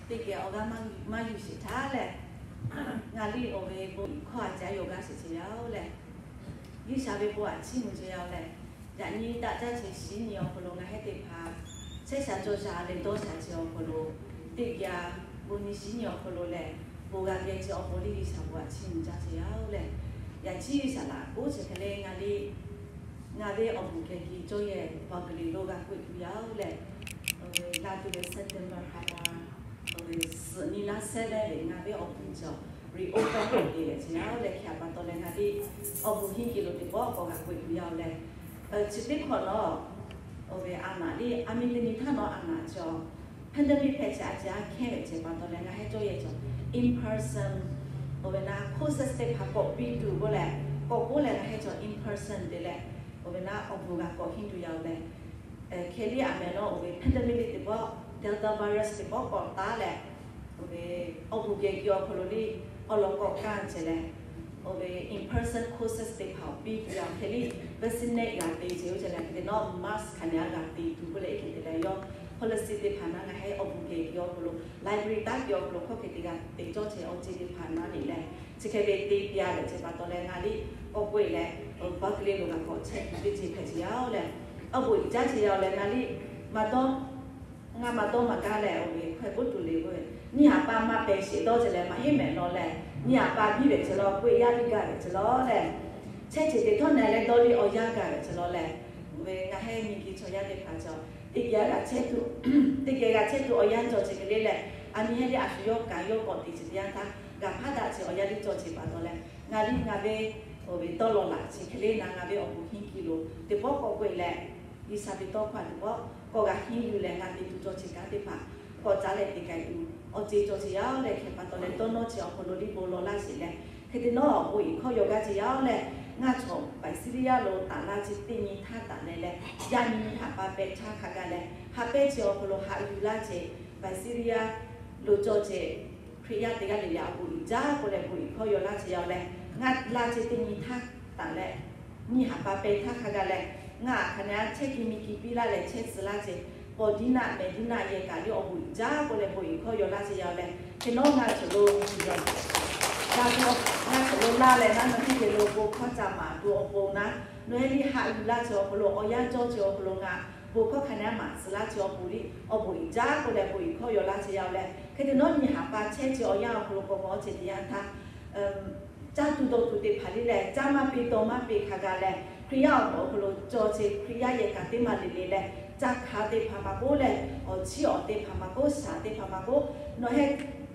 teˇ geh awˬ g'aˇ maˇ yuˬ sheˍ htaˇ lehˬ, ngaˬ liˇ awˬ ve bon hkawˇ a caˉ yaw gaˇ sheˍ ce yaˇ-oˬ lehˬ, G'uiˬsha ve bon aꞈ chiˇ mvuh ce yaˇ-oˬ lehˬ, yaꞈ nyi daꞈ jaˇ ce shiˉ nyi awˬ hk'aw lo ngaˬ hehˉ teˇ hpaˍ chehˇ sha cawˬ sha leh dawˇ sha ce awˬ hk'aw lo, teˇ geh bon nyi shiˉ nyi awˬ hk'aw lo lehˬ, bon g'a geh ce awˬ hk'aw liˇ G'uiˬsha bon aꞈ chiˇ mvuh jaˇ ce yaˇ-oˬ lehˬ, yaꞈ chiˇ G'uiˬsha laꞈ k'oˆ chi hk'e le ngaˬ liˇ ngaˬ ve awˬ bon kehˬ ki cawˇ yehˬ Berkeley lo g'a k'oˆ tuˬ yaˇ-oˬ lehˬ, laˇ tuˬ ve September ha pa, suhˍ nyi naˉ sehˉ lehˬ ve ngaˬ ve awˬ bon cawˬ reopen te leh ce yaˇ-oˬ lehˬ, hk'e a pa taw leh ngaˬ liˇ awˬ bon hinˉ ki lo teˇ pawˆ k'awꞈ g'a k'oˆ tuˬ yaˇ-oˬ lehˬ, chi teˇ hkawꞈ nawˉ, oˇ ve a naˍ liˇ a miˬ teˇ nyi htaˇ nawˉ a naˍ cawˬ, pandemic hpehꞈ chi a ciˉ a hkehˇ ve ce pa taw leh ngaˬ hehˉ cawˇ yehˬ cawˬ in person, oˇ ve naˉ courses teˇ hpaˍ k'awꞈ piˇ tuˬ k'oˆ leh, k'awꞈ k'oˆ leh ngaˬ hehˉ cawˬ in person te leh, oˇ ve naˉ awˬ bon g'a k'awꞈ henˇ tuˬ yaˇ-oˬ leh, hk'e liˇ a mehˍ nawˉ oˇ ve pandemic teˇ pawˆ, Delta virus teˇ pawˆ k'awꞈ taˉ leh, oˇ ve awˬ bon kehˬ ki awˬ hk'aw lo liˇ awˬ lawn k'awꞈ kaˇ ce leh, oˇ ve in person courses teˇ hpaˍ awˬ piˇ tuˬ yaˇ-oˬ. Hk'e liˇ vaccinate g'a te ce oˇ ce leh, hk'e te nawˉ mask hk'aˬ nehˬ a g'a te tuˬ k'oˆ leh, hk'e te leh yawˇ policy teˇ hpaˍ naˉ ngaˬ hehˉ awˬ bon kehˬ ki awˬ hk'aw lo library taˇ ki awˬ hk'aw lo hkawˇ hk'e te g'a te cawˇ ce awˬ ceuˬ teˇ hpaˍ naˉ le leh, chi hk'e ve te piˇ a leh ce pa taw leh ngaˬ liˇ k'awꞈ k'oˆ e leh, Berkeley lo g'a k'awꞈ chehˇ tuˬ teˇ ceuˬ hpehꞈ ce yaˇ-oˬ lehˬ, awˬ bon iˉ jaˇ ce yaˇ-oˬ leh ngaˬ liˇ maˇ dawˇ ngaˬ maˇ dawˇ maˇ gaˇ leh, oˇ ve hkawehˇ k'oˆ tuˬ le k'o, nyiˇ haꞈ pa maˇ pehˬ sheˍ dawˇ ce leh maˇ heˆ mehˍ law leh, nyiˇ haꞈ pa biˇ ve ce law, k'oˆ e yaˇ biˇ gaˇ ve ce law leh, chehˇ ce teˇ htawˇ nehˬ leh dawˇ liˇ awˬ yanˇ gaˇ ve ce law leh, oˇ ve ngaˬ hehˉ miˬ guiˬ chaw yaˇ teˇ hpaˍ cawˬ, teˇ geh g'a chehˇ tuˬ, teˇ geh g'a chehˇ tuˬ awˬ yanˇ cawˬ ce hk'e le leh, a nyi hehˉ liˇ a shu yawˇ kaꞈ yawˇ k'awꞈ te ce teˇ yanˇ htaˇ g'a hpaˇ daꞈ ce awˬ yanˇ liˇ cawˬ ce pa taw leh, ngaˬ liˇ ngaˬ ve, oˇ ve dawˇ law laꞈ ce hk'e le naˉ ngaˬ ve awˬ bon hinˉ ki lo teˇ pawˆ k'awꞈ k'oˆ e leh, G'uiˬsha ve tawˇ hkawˇ teˇ pawˆ k'awꞈ g'a henˇ yuˬ leh ngaˬ te tuˬ cawˬ ce kanˉ teˇ hpaˍ k'awꞈ caˉ leh te k'ai tuˬ awˬ ceuˬ cawˬ ce yaˇ-oˬ leh, hk'e pa taw leh dawˇ nawˇ ce awˬ hk'aw lo liˇ bon law laˇ sheˍ leh, hk'e te nawˉ awˬ bon iˉ hkawˇ yaw gaˇ ce yaˇ-oˬ leh, ngaˬ chaw Visalia lo taˍ laˇ ce teˇ nyi htaˇ taˍ leh leh, yaˇ nyi nyi haꞈ pa pehˬ htaˇ hk'a gaˬ leh haꞈ pehnˇ ce awˬ hk'aw lo haꞈ yuˬ laˇ ce, Visalia lo cawˬ ce Hkriꞈ yaˇ teˇ g'aˇ le le awˬ bon iˉ jaˇ k'oˆ leh bon iˉ hkawˇ yaw laˇ ce yaˇ-oˬ leh, ngaˬ laˇ ce teˇ nyi htaˇ taˍ leh, nyi haꞈ pa pehˬ htaˇ hk'a gaˬ leh, ngaˬ hk'aˬ nehˬ a chehˇ ki miˬ ki piˇ laˇ leh chehˇ tcuh laˇ ce, Pawˍdiˉnaˆ Mehˍdiˉnaˆ yehˬ kaꞈ liˇ awˬ bon iˉ jaˇ k'oˆ leh bon iˉ hkawˇ yaw laˇ ce yaˇ-oˬ leh, hk'e nawˉ ngaˬ chaw lo, ngaˬ chaw lo laˇ leh naˉ nawˬ hehˉ te lo bon hkawˇ ca maˍ tuˬ awˬ pon naˉ, nawˬ hehˉ liˇ haꞈ yuˬ laˇ ce awˬ hk'aw lo awˬ yanˇ cawˇ ce awˬ hk'aw lo ngaˬ bon hkawˇ hk'aˬ nehˬ a maˍ tcuh laˇ ce awˬ pon liˇ awˬ bon iˉ jaˇ k'oˆ leh bon iˉ hkawˇ yaw laˇ ce yaˇ-oˬ leh, hk'e te nawˉ nyi haꞈ pa chehˇ ce awˬ yanˇ awˬ hk'aw lo k'awꞈ mawˬ ce teˇ yanˇ htaˇ caˇ tuˬ dawˬ tuˬ teˇ hpaˍ liˇ leh, caˇ maˇ piˇ dawˬ maˇ piˇ hk'a gaˬ leh, Hkriꞈ yaˇ awˬ moˍ awˬ hk'aw lo cawˬ ce Hkriꞈ yaˇ yehˬ kaꞈ teˇ maˬ le le leh, caˇ hk'a teˇ hpaˍ maˇ k'oˆ leh, awˬ chiˇ awˬ teˇ hpaˍ maˇ k'oˆ, shaˍ teˇ hpaˍ maˇ k'oˆ, nawˬ hehˉ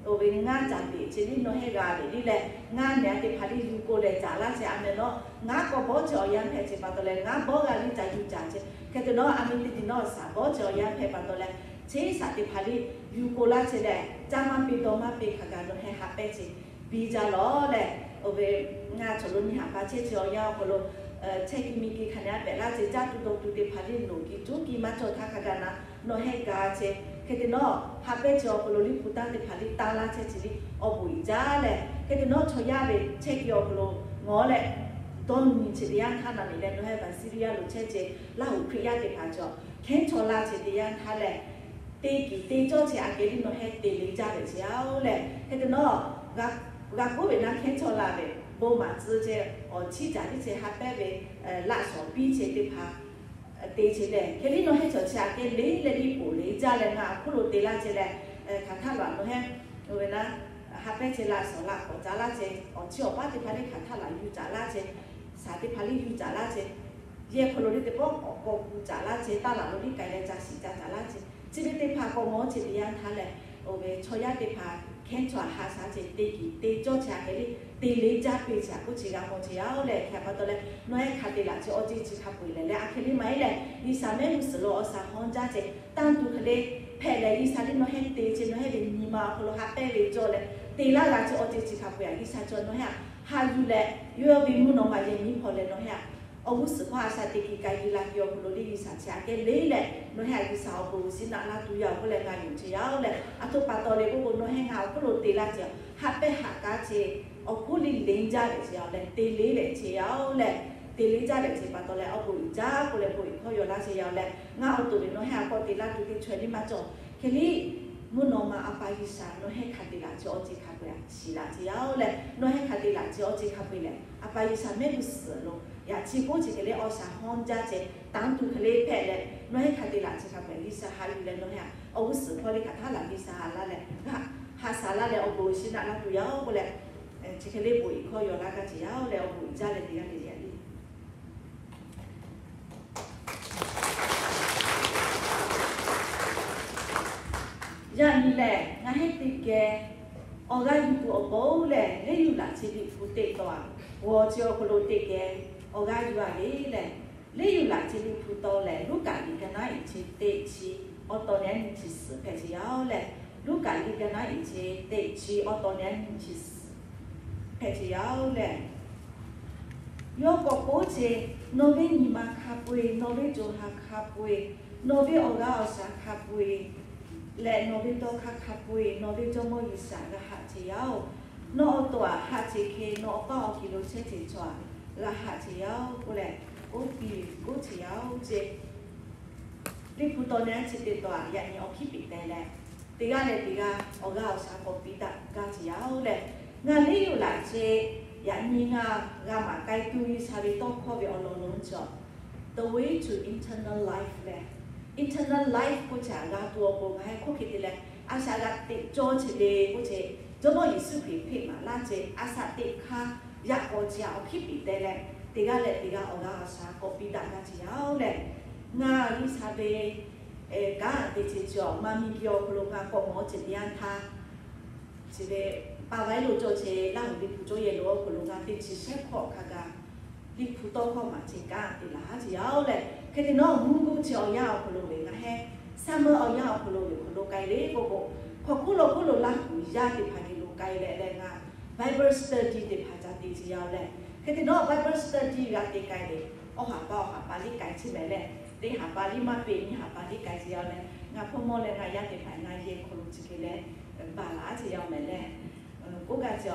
oˇ ve ngaˇ caˍ peꞈ ce liˇ nawˬ hehˉ g'a ve liˇ leh, ngaˇ nehˬ a teˇ hpaˍ liˇ yuˬ k'o leh caˍ laˇ ce a mehˍ nawˉ, ngaˇ k'awꞈ bawˉ ce awˬ yanˇ hpehꞈ ce pa taw leh ngaˇ bawˉ g'a liˇ ca yuˬ caˍ ce. Hk'e te nawˉ a miˬ teˇ tiˉ nawˉ shaˍ bawˉ ce awˬ yanˇ hpehꞈ pa taw leh, chi shaˍ teˇ hpaˍ liˇ yuˬ k'o laˇ ce leh, caˇ maˇ piˇ dawˬ maˇ piˇ hk'a gaˬ nawˬ hehˉ haꞈ pehnˇ ce biˇ jaˇ lawˬ leh, oˇ ve ngaˬ chaw lo nyi haꞈ pa chehˇ ce awˬ yanˇ awˬ hk'aw lo chehˇ ki miˬ ki hk'aˬ nehˬ a pehꞈ laˇ ce caˇ tuˬ dawˬ tuˬ teˇ hpaˍ liˇ loˍ ki cuˉ ki maˇ cawˬ htaˇ hk'a gaˬ naˉ, nawˬ hehˉ g'a ce. Hk'e te nawˉ haꞈ pehnˇ ce awˬ hk'aw lo liˇ hpu tanˇ teˇ hpaˍ liˇ tanˇ laˇ chehˇ ce liˇ awˬ bon iˉ jaˇ leh, hk'e te nawˉ chaw yaˇ ve chehˇ ki awˬ hk'aw lo ngawˬ leh dawˇ nyi ce teˇ yanˇ htaˇ naˉ le leh nawˬ hehˉ Visalia lo chehˇ ce Laˇ huˍ Hkriꞈ yaˇ teˇ hpaˍ cawˬ hkehˉ chaw laˇ ce teˇ yanˇ htaˇ leh, teˇ kiˬ te cawˇ ce aꞈ kehˉ liˇ nawˬ hehˉ te le jaˇ ve ce yaˇ-oˬ leh, hk'e te nawˉ g'a k'oˆ ve naˉ hkehˉ chaw la ve bon maˍ tcuh ce awˬ chiˇ caˍ liˇ ce haꞈ pehnˇ ve laꞈ shawˍ piˇ ce teˇ hpaˍ te ce leh, hk'e liˇ nawˬ hehˉ cawˬ ce aꞈ kehˉ le leh liˇ poˬ le jaˇ leh ngaˬ hk'oˆ lo te laˇ ce leh, hk'aˬ htaˇ laˬ nawˬ hehˉ oˇ ve naˉ haꞈ pehnˇ ce laꞈ shawˍ laꞈ k'awꞈ caˍ laˇ ce, awˬ chiˇ awˬ paˉ teˇ hpaˍ liˇ hk'aˬ htaˇ laˬ yuˬ caˍ laˇ ce, shaˍ teˇ hpaˍ liˇ yuˬ caˍ laˇ ce, yehˬ hk'aw lo liˇ teˇ pawˆ k'awꞈ k'awꞈ kuˬ caˍ laˇ ce, taˇ laˬ lo liˇ k'ai leh ca shiˍ ca caˍ laˇ ce, chi ve teˇ hpaˍ k'awꞈ mawˬ ce teˇ yanˇ htaˇ leh, oˇ ve chaw yaˇ teˇ hpaˍ hkehˉ chaw aꞈ haꞈ shaˍ ce teˇ kiˬ te cawˇ ce aꞈ kehˉ liˇ te le jaˇ piˇ ce aꞈ k'oˆ ce g'a mawˬ ce yaˇ-oˬ leh, hk'e pa taw leh nawˬ hehˉ hk'a te laˬ ce awˬ ceuˬ chi hk'a peu-eˬ leh leh aꞈ hkehˉ liˇ maˇ heˆ leh G'uiˬsha mehˆ g'uˇ suhˍ lo awˬ shaˍ hawˇ jaˇ ce tanˇ tuˬ hk'e le hpehꞈ leh G'uiˬsha liˇ nawˬ hehˉ te ce nawˬ hehˉ ve nyi ma awˬ hk'aw lo haꞈ pehnˇ ve cawˇ leh te laˇ g'a ce awˬ ceuˬ chi hk'a peu-eˬ aꞈ G'uiˬsha cawˬ nawˬ hehˉ aꞈ haꞈ yuˬ leh yawˇ ve mvuhˇ naw ma yehˬ miˉ hpaw leh nawˬ hehˉ aꞈ awˬ g'uˇ suhˍ hkawˇ a shaˍ teˇ kiˬ k'ai yuˬ la piˇ awˬ hk'aw lo liˇ G'uiˬsha chi aꞈ kehˉ le leh nawˬ hehˉ aꞈ G'uiˬsha awˬ bon shiˉ naꞈ laˇ tuˬ yaˇ-oˬ k'oˆ leh ngaˬ yonˍ ce yaˇ-oˬ leh, aˬ htoꞈ pa taw le k'oˆ k'o nawˬ hehˉ ngaˬ awˬ hk'oˆ lo te laˇ ce haꞈ pehnˇ haꞈ kaˉ ce awˬ hk'oˆ liˇ le jaˇ leh ce yaˇ-oˬ leh te le leh ce yaˇ-oˬ leh, te le jaˇ leh ce pa taw leh awˬ bon iˉ jaˇ k'oˆ leh bon iˉ hkawˇ yaw laˇ ce yaˇ-oˬ leh, ngaˬ awˬ to ve nawˬ hehˉ aꞈ k'awꞈ te laˇ tuˬ teˇ chaweh liˇ maˇ cawˬ hk'e liˇ Mvuhˇ naw ma A pa G'uiˬsha nawˬ hehˉ hk'a te laꞈ chi awˬ ceuˬ hk'a peu-eˬ shiˍ laꞈ ce yaˇ-oˬ leh, nawˬ hehˉ hk'a te laꞈ chi awˬ ceuˬ hk'a peu-eˬ lehˬ, A pa G'uiˬsha mehˆ g'uˇ suhˍ lo yaꞈ chi k'oˆ chi hk'e le awˬ shaˍ hawˇ jaˇ ceh, tanˇ tuˬ hk'e le hpehꞈ leh, nawˬ hehˉ hk'a te laꞈ chi hk'a peu-eˬ G'uiˬsha haꞈ yuˬ leh nawˬ hehˉ awˬ g'uˇ suhˍ hpawˇ le hk'aˬ htaˇ laꞈ G'uiˬsha haꞈ laˇ leh, haꞈ shaˍ laˇ leh awˬ bon awˬ shinˉ naꞈ laˇ tuˬ yaˇ-oˬ k'oˆ leh, chi hk'e le bon iˍ hkawˇ yaw laˇ gaˇ ce yaˇ-oˬ leh awˬ bon iˍ jaˇ leh te g'aˇ le le a le. Yaꞈ nyi lehˬ, ngaˬ hehˉ teˇ geh awˬ g'aˇ yuˬ tuˬ awˬ pon-oˬ lehˬ, Leˇ yuˬ laꞈ ce Liꞈ hpu teˇ taw-a, g'aw ce awˬ hk'aw lo teˇ geh awˬ g'aˇ yuˬ-a ve lehˬ, Leˇ yuˬ laꞈ ce Liꞈ hpu taw lehˬ, Luˉkaꞈ liꞈ ka naˉ iˍ ce teˇ chi awˬ taw nehˉ nyi chi suhˍ hpehꞈ ce yaˇ-oˬ lehˬ, Luˉkaꞈ liꞈ ka naˉ iˍ ce teˇ chi awˬ taw nehˉ nyi chi suhˍ hpehꞈ ce yaˇ-oˬ lehˬ, yawˇ k'awꞈ k'oˆ ce, nawˬ ve nyi ma hk'a peu-eˬ, nawˬ ve co ha hk'a peu-eˬ, nawˬ ve awˬ g'aˇ awˬ shaˍ hk'a peu-eˬ leh nawˬ ve dawˇ hk'aˇ hk'a peu-eˬ nawˬ ve Jawˇmawˇ G'uiˬsha g'a haꞈ ce yaˇ-oˬ. Nawˬ awˬ to aꞈ haꞈ ce hk'e nawˬ awˬ paˇ awˬ kiˬ lo chehˇ ce chaw aꞈ g'a haꞈ ce yaˇ-oˬ k'oˆ leh, k'oˆ piˇ ve k'oˆ ce yaˇ-oˬ ce. Liꞈ hpu taw nehˉ chi teˇ taw-a yaꞈ nyi awˬ hkiˉ piˍ teh leh, teˇ g'aˇ leh teˇ g'aˇ awˬ g'aˇ awˬ shaˍ k'awꞈ piˇ daꞈ gaˇ ce yaˇ-oˬ lehˬ, ngaˬ Leˇ yuˬ laꞈ ce yaꞈ nyi ngaˬ g'a maˍ k'ai tuˬ G'uiˬsha ve tawˇ hkawˇ ve awˬ lawn lonˉ cawˬ, the way to eternal life leh, eternal life k'oˆ ce g'a tuˬ awˬ pon ngaˬ hehˉ hk'oˆ hk'e te leh a shaꞈ g'a teꞈ cawˇ ce le k'oˆ ce, Jawˇmawˇ Yeˍsuˆ Hkriꞈ hpeˆ maˍ laˇ ce a shaꞈ teꞈ hk'aˇ yaꞈ k'aw ce awˬ hkiˉ piˍ teh leh, teˇ g'aˇ leh teˇ g'aˇ awˬ g'aˇ awˬ shaˍ k'awꞈ piˇ daꞈ gaˇ ce yaˇ-oˬ lehˬ, ngaˬ G'uiˬsha ve kanˉ te ce cawˬ maˇ miˇ ve awˬ hk'aw lo ngaˬ k'awꞈ mawˬ ce teˇ yanˇ htaˇ, chi ve pa vaiˉ lo cawˬ ce Laˇ huˍ Liꞈ hpu cawˇ yehˬ lo awˬ hk'aw lo ngaˬ teˇ chi shehˉ hkawˇ hk'a gaˬ Liꞈ hpu tawˇ hkawˇ maˍ ce kanˉ te laˬ ce yaˇ-oˬ lehˬ, hk'e te nawˉ mvuhˇ g'uˇ chi awˬ yanˇ awˬ hk'aw lo ve ngaˬ hehˉ, summer awˬ yanˇ awˬ hk'aw lo ve awˬ hk'aw lo k'ai le k'oˆ k'o, hk'aw hkuˉ lo hkuˉ lo Laˇ huˍ yaˇ teˇ hpaˍ geh lo k'ai leh leh ngaˬ Bible study teˇ hpaˍ ca te ce yaˇ-oˬ lehˬ, hk'e te nawˉ Bible study g'a te k'ai ve, awˬ ha pa awˬ ha pa liˇ k'ai ce mehˍ leh, teˇ ha pa liˇ maˇ peꞈ nyiˇ ha pa liˇ k'ai ce yaˇ-oˬ lehˬ, ngaˬ hpawˇ mawˇ leh ngaˬ yaˇ teˇ hpaˍ ngaˬ yehˬ hk'aw lo chi hk'e leh baˬ laˬ ce yaˇ-oˬ mehˍ lehˬ, k'oˆ gaˇ ce,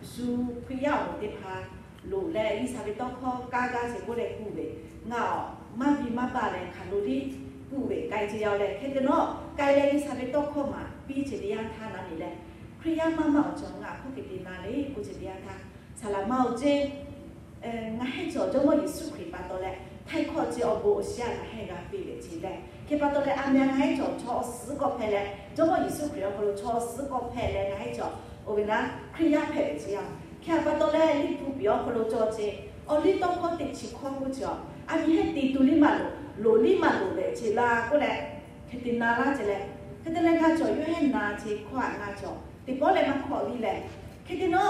shu Hkriꞈ yaˇ awˬ moˍ teˇ hpaˍ loꞈ leh G'uiˬsha ve tawˇ hkawˇ kaˇ gaˇ ce k'oˆ leh kuˬ ve, ngaˬ awˬ maˇ viˇ maˇ baˬ leh hk'aˬ lo liˇ kuˬ ve k'ai ce yaˇ-oˬ lehˬ, hk'e te nawˉ k'ai leh G'uiˬsha ve tawˇ hkawˇ maˍ piˇ ce teˇ yanˇ htaˇ na nyi leh, Hkriꞈ yaˇ maˇ maˇ awˬ cawˬ ngaˬ hk'oˆ hk'e te na le k'oˆ ce teˇ yanˇ htaˇ, saˍ laꞈ ma-oˬ ce, ngaˬ hehˉ cawˬ Jawˇmawˇ Yeˍsuˆ Hkriꞈ pa taw leh htaiˇ hkawˇ ce awˬ bon awˬ shiˍ-a ngaˬ hehˉ g'a piˇ ve ce lehˬ, hk'e pa taw leh a meh ngaˬ hehˉ cawˬ chaw awˬ suhˉ k'awꞈ hpehꞈ leh, Jawˇmawˇ Yeˍsuˆ Hkriꞈ awˬ hk'aw lo chaw awˬ suhˉ k'awꞈ hpehꞈ leh ngaˬ hehˉ cawˬ oˇ ve naˉ Hkriꞈ yaˇ hpehꞈ ve ce yaˇ. Hk'e pa taw leh Liꞈ hpu piˍ awˬ hk'aw lo cawˬ ce, awˬ liˇ tawˇ hkawˇ teˇ chi hkawˇ k'oˆ ce, a nyi hehˉ te tu liˇ maˇ loˍ, loˍ liˇ maˇ loˍ ve ce la k'oˆ leh, hk'e te na laˇ ce leh, hk'e te leh g'a cawˬ yawˇ hehˉ na ce hkawˇ aꞈ na cawˬ teˇ pawˆ leh maˇ hk'awꞈ liˇ leh, hk'e te nawˉ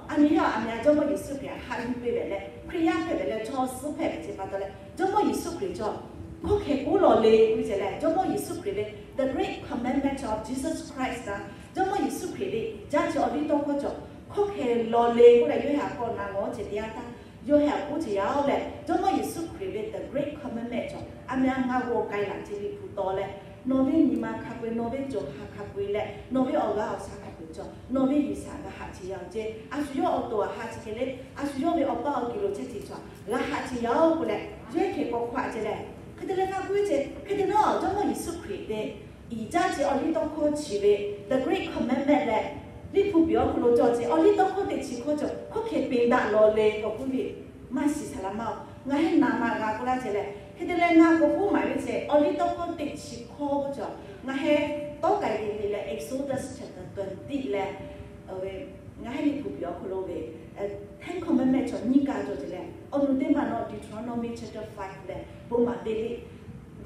a nyi hehˉ a meh Jawˇmawˇ Yeˍsuˆ Hkriꞈ haꞈ yuˬ piˇ ve leh Hkriꞈ yaˇ hpehꞈ ve leh chaw awˬ suhˉ hpehꞈ ve ce pa taw leh, Jawˇmawˇ Yeˍsuˆ Hkriꞈ cawˬ hkawˇ hkeh k'oˆ lawˬ le k'oˆ ce leh, Jawˇmawˇ Yeˍsuˆ Hkriꞈ ve the great commandment of Jesus Christ na, Jawˇmawˇ Yeˍsuˆ Hkriꞈ ve jaˇ ce awˬ liˇ tawˇ hkawˇ cawˬ hkawˇ hkeh lawˬ le k'oˆ leh yawˇ hehˉ a k'awꞈ na lawˬ ce teˇ yanˇ htaˇ, yawˇ hehˉ a k'oˆ ce yaˇ-oˬ lehˬ, Jawˇmawˇ Yeˍsuˆ Hkriꞈ ve the great commandment cawˬ a meh ngaˬ g'awˬ k'ai laˬ ce Liꞈ hpu taw leh, nawˬ ve nyi ma hk'a peu-eˬ, nawˬ ve co ha hk'a peu-eˬ leh nawˬ ve awˬ g'aˇ awˬ shaˍ hk'a peu-eˬ cawˬ nawˬ ve G'uiˬsha g'a haꞈ ce yaˇ-oˬ ce, a shu yawˇ awˬ to aꞈ haꞈ ce hk'e le, a shu yawˇ ve awˬ paˇ awˬ kiˬ lo chehˇ ce cawˬ g'a haꞈ ce yaˇ-oˬ k'oˆ leh, yawˇ hehˉ hkeh k'awꞈ hk'awꞈ ce leh, hk'e te leh g'a k'oˆ ce, hk'e te nawˉ Jawˇmawˇ Yeˍsuˆ Hkriꞈ ve iˍ jaˇ ce awˬ liˇ tawˇ hkawˇ chi ve the great commandment leh, Liꞈ hpu piˍ awˬ hk'aw lo cawˬ ce awˬ liˇ tawˇ hkawˇ teˇ chi hkawˇ cawˬ hkawˇ hkeh peꞈ daꞈ lawˬ le k'awꞈ k'oˆ ve, maˇ shiˍ saˍ laꞈ ma-oˬ, ngaˬ hehˉ na ma g'a k'oˆ laˇ ce leh, hk'e te leh ngaˬ k'awꞈ k'oˆ maˍ ve ce awˬ liˇ tawˇ hkawˇ teˇ chi hkawˇ cawˬ ngaˬ hehˉ tawˇ k'ai ve le leh Exodus chapter twenty leh, ngaˬ hehˉ Liꞈ hpu piˍ awˬ hk'aw lo ve Ten Commandment cawˬ nyiˇ kaˆ cawˬ ce leh, awˬ nu teˇ maˬ nawˉ Deuteronomy chapter five leh bon maˍ teˇ liˇ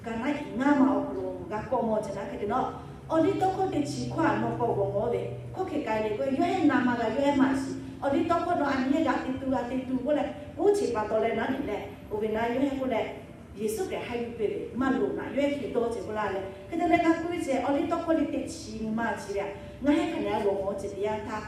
ka naˉ iˍ ngaˇ ma awˬ hk'aw lo g'a k'awꞈ mawˬ ce naˉ hk'e te nawˉ, awˬ liˇ tawˇ hkawˇ teˇ chi hkawˇ aꞈ nawˬ k'awꞈ g'awˬ mawˬ ve hkawˇ hkeh k'ai le k'o, yawˇ hehˉ na ma g'a yawˇ hehˉ maˇ shiˍ. Awˬ liˇ tawˇ hkawˇ nawˬ a nyi hehˉ g'a te tu g'a te tu k'oˆ leh k'oˆ ce pa taw leh naˉ nyi leh, oˇ ve naˉ yawˇ hehˉ k'oˆ leh, Yeˍsuˆ Hkriꞈ haꞈ yuˬ piˇ ve maˇ loˍ naꞈ yawˇ hehˉ hkeh dawˇ ce k'oˆ laˇ leh, hk'e te leh g'a k'oˆ ve ce awˬ liˇ tawˇ hkawˇ liˇ teˇ chi nyi ma chi ve aꞈ ngaˬ hehˉ hk'a nyi g'a g'awˬ mawˬ ce teˇ yanˇ htaˇ,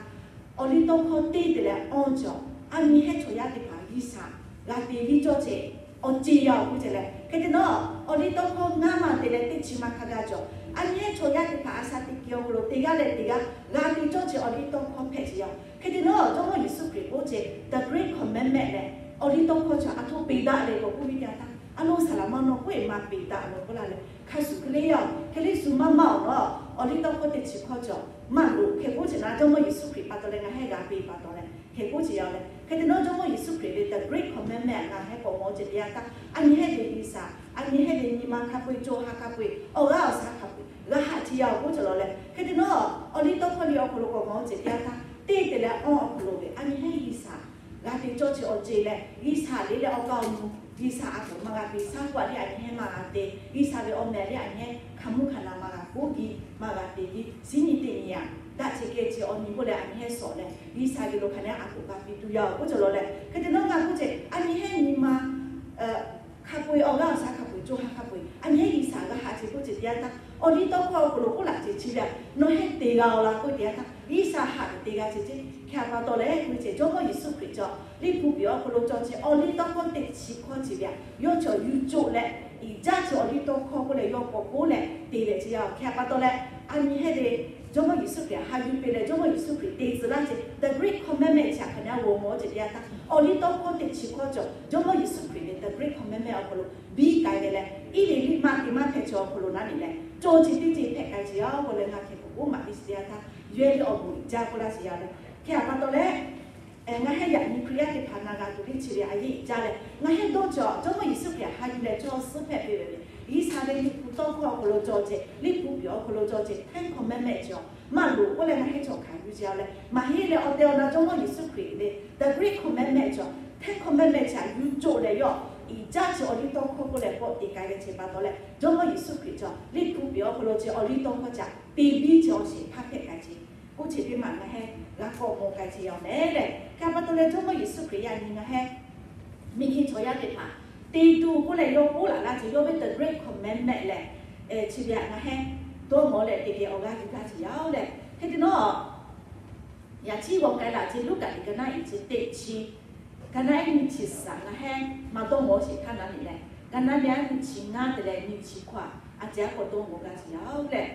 awˬ liˇ tawˇ hkawˇ teˇ te leh awˇ cawˬ a nyi hehˉ chaw yaˇ teˇ hpaˍ G'uiˬsha g'a te viˇ cawˇ ce awˬ ceˬ yaˇ-oˬ k'oˆ ce leh, hk'e te nawˉ awˬ liˇ tawˇ hkawˇ ngaˇ ma te leh teˇ chi ma hk'a gaˬ cawˬ a nyi hehˉ chaw yaˇ teˇ hpaˍ a shaꞈ teꞈ kiˬ awˬ hk'aw lo teˇ g'aˇ leh teˇ g'aˇ g'a te cawˇ ce awˬ liˇ tawˇ hkawˇ hpehꞈ ce yaˇ-oˬ. Hk'e te nawˉ Jawˇmawˇ Yeˍsuˆ Hkriꞈ k'oˆ ce the great commandment leh, awˬ liˇ tawˇ hkawˇ cawˬ a htoꞈ peꞈ daꞈ le k'awꞈ k'oˆ ve teˇ yanˇ htaˇ, a lo saˍ laꞈ ma nawˬ k'oˆ e maˇ peꞈ daꞈ lawˬ k'oˆ laˇ leh, hk'a shuˍ hk'e le yaˇ-oˬ, hk'e le shu maˇ maˇ-oˬ nawˉ, awˬliˇtawˇhkawˇ teˇ chi hkawˇ cawˬ maˇ loꞈ. Hk'e k'oˆ chi na Jawˇmawˇ Yeˍsuˆ Hkriꞈ pa taw leh ngaˬ hehˉ g'a piˇ pa taw leh hk'e k'oˆ chi yaˇ-oˬ leh, hk'e te nawˉ Jawˇmawˇ Yeˍsuˆ Hkriꞈ ve the great commandment ngaˬ hehˉ k'awꞈ mawˬ ceh teˇ yanˇ htaˇ, a nyi hehˉ ve G'uiˬsha, a nyi hehˉ ve nyi ma hk'a peu-eˬ, co ha hk'a peu-eˬ, awˬ g'aˇ awˬ shaˉ hk'a peu-eˬ g'a haꞈ chi yaˇ-oˬ k'oˆ cawˬ law leh, hk'e te nawˉ awˬliˇtawˇhkawˇ liꞈ awˬ hk'aw lo k'awꞈ mawˬ ceh teˇ yanˇ htaˇ, teˇ te leh awˬ hk'aw lo ve a nyi hehˉ G'uiˬsha g'a te cawˇ chi awˬ ceuˬ leh, G'uiˬsha le leh awˬ kaˍ awˬ nu G'uiˬsha a k'oˍ maˇ g'a te, shaˉ k'oˆ a le a nyi hehˉ maˇ g'a te, G'uiˬsha ve awˬ meh le a nyi hehˉ hk'a mvuhˇ hk'a na maˇ g'a k'oˆ giˇ, maˇ g'a te giˇ, shiˉ nyi teˇ nyi a daꞈ chi keh chi awˬ nyi k'oˆ leh a nyi hehˉ shawˍ leh G'uiˬsha ve lo hk'a nehˉ a k'oˍ g'a piˇ tuˬ yaˇ-oˬ k'oˆ cawˬ law leh, hk'e te nawˉ ngaˬ k'oˆ ceh a nyi hehˉ nyi ma hk'a peu-eˬ, awˬ g'aˇ awˬ shaˉ hk'a peu-eˬ, co ha hk'a peu-eˬ, a nyi hehˉ G'uiˬsha g'a haꞈ ceh k'oˆ ceh teˇ yanˇ htaˇ, awˬliˇtawˇhkawˇ awˬ hk'aw lo k'oˆ laꞈ ceh chi ve a, nawˬ hehˉ te g'a-oˬ la k'oˆ teˇ yanˇ htaˇ, G'uiˬsha haꞈ ve te g'a ceh ceh. Hk'e a pa taw leh k'oˆ ceh Jawˇmawˇ Yeˍsuˆ Hkriꞈ cawˬ liꞈ hpu piˍ awˬ hk'aw lo cawˬ ceh awˬliˇtawˇhkawˇ teˇ chi hkawˇ chi ve a, yawˇ cawˬ yuˬ coˬ leh, iˍ jaˇ ceh awˬliˇtawˇhkawˇ k'oˆ leh yawˇ k'awꞈ k'oˆ leh te ve chi yaˇ-oˬ. Hk'e a pa taw leh a nyi hehˉ ve Jawˇmawˇ Yeˍsuˆ Hkriꞈ haꞈ yuˬ piˇ leh Jawˇmawˇ Yeˍsuˆ Hkriꞈ te tcuh laˇ ceh the great commandment chi hk'a na g'awˬ mawˬ ceh teˇ yanˇ htaˇ, awˬliˇtawˇhkawˇ teˇ chi hkawˇ cawˬ Jawˇmawˇ Yeˍsuˆ Hkriꞈ ve the great commandment awˬ hk'aw lo biˇ k'ai ve leh, iˉ ve liˇ maˇ te maˇ hpehꞈ chi awˬ hk'aw lo naˉ ne leh, cawˬ chi teˇ ceuˬ hpehꞈ k'ai chi yaˇ-oˬ k'oˆ leh ngaˬ hk'e k'oˆ maˍ piˇ chi teˇ yanˇ htaˇ, yawˇ le awˬ moˍ iˍ jaˇ k'oˆ laˇ chi yaˇ leh, hk'e a pa taw leh ngaˬ hehˉ yaꞈ nyi Hkriꞈ yaˇ teˇ hpaˍ na g'a tuˬ teˇ chi ve a yeˇ iˍ jaˇ leh, ngaˬ hehˉ dawˇ cawˬ Jawˇmawˇ Yeˍsuˆ Hkriꞈ haꞈ yuˬ leh cawˇ suhˉ hpehꞈ piˇ ve le, G'uiˬsha ve liꞈ hpu tawˇ hkawˇ awˬ hk'aw lo cawˬ ceh, liꞈ hpu piˍ awˬ hk'aw lo cawˬ ceh ten commandment cawˬ maˇ loꞈ k'oˆ leh ngaˬ hehˉ cawˬ hkanˍ yuˬ chi yaˇ leh, maˇ heˆ leh awˬ tehˬ awˬ na Jawˇmawˇ Yeˍsuˆ Hkriꞈ ve the great commandment cawˬ ten commandment chi htaꞈ yuˬ coˬ leh yawˇ iˍ jaˇ ceh awˬliˇtawˇhkawˇ k'oˆ leh k'awꞈ te k'ai ve ceh pa taw leh Jawˇmawˇ Yeˍsuˆ Hkriꞈ cawˬ liꞈ hpu piˍ awˬ hk'aw lo ceh awˬliˇtawˇhkawˇ chi htaꞈ te biˇ ceh awˬ shehˍ hpaˇ hpehꞈ k'ai ceh k'oˆ ceh teˇ maˬ ngaˬ hehˉ g'a k'awꞈ mawˬ k'ai ceh yaˇ-oˬ meh leh, hk'e a pa taw leh Jawˇmawˇ Yeˍsuˆ Hkriꞈ yaꞈ nyi ngaˬ hehˉ miˬguiˬ chaw yaˇ teˇ hpaˍ te tuˬ k'oˆ leh yawˇ k'oˆ laꞈ laˇ ceh yawˇ ve the great commandment leh, chi ve htaꞈ ngaˬ hehˉ dawˇ mawˬ leh te geh awˬ g'aˇ yuˬ gaˇ ceh yaˇ-oˬ leh, hk'e te nawˉ yaꞈ chi g'awˬ k'ai laꞈ ceh Luˉkaꞈ liꞈ ka naˉ iˉ chi teˇ chi, ka naˉ iˉ nyi chi suhˍ ngaˬ hehˉ maˇ dawˇ mawˬ sheˍ htaˇ naˉ ne leh, ka naˉ iˉ nyi chi ngaˇ te leh nyi chi hkawˇ a ceh a k'awꞈ dawˇ mawˬ gaˇ ceh yaˇ-oˬ leh,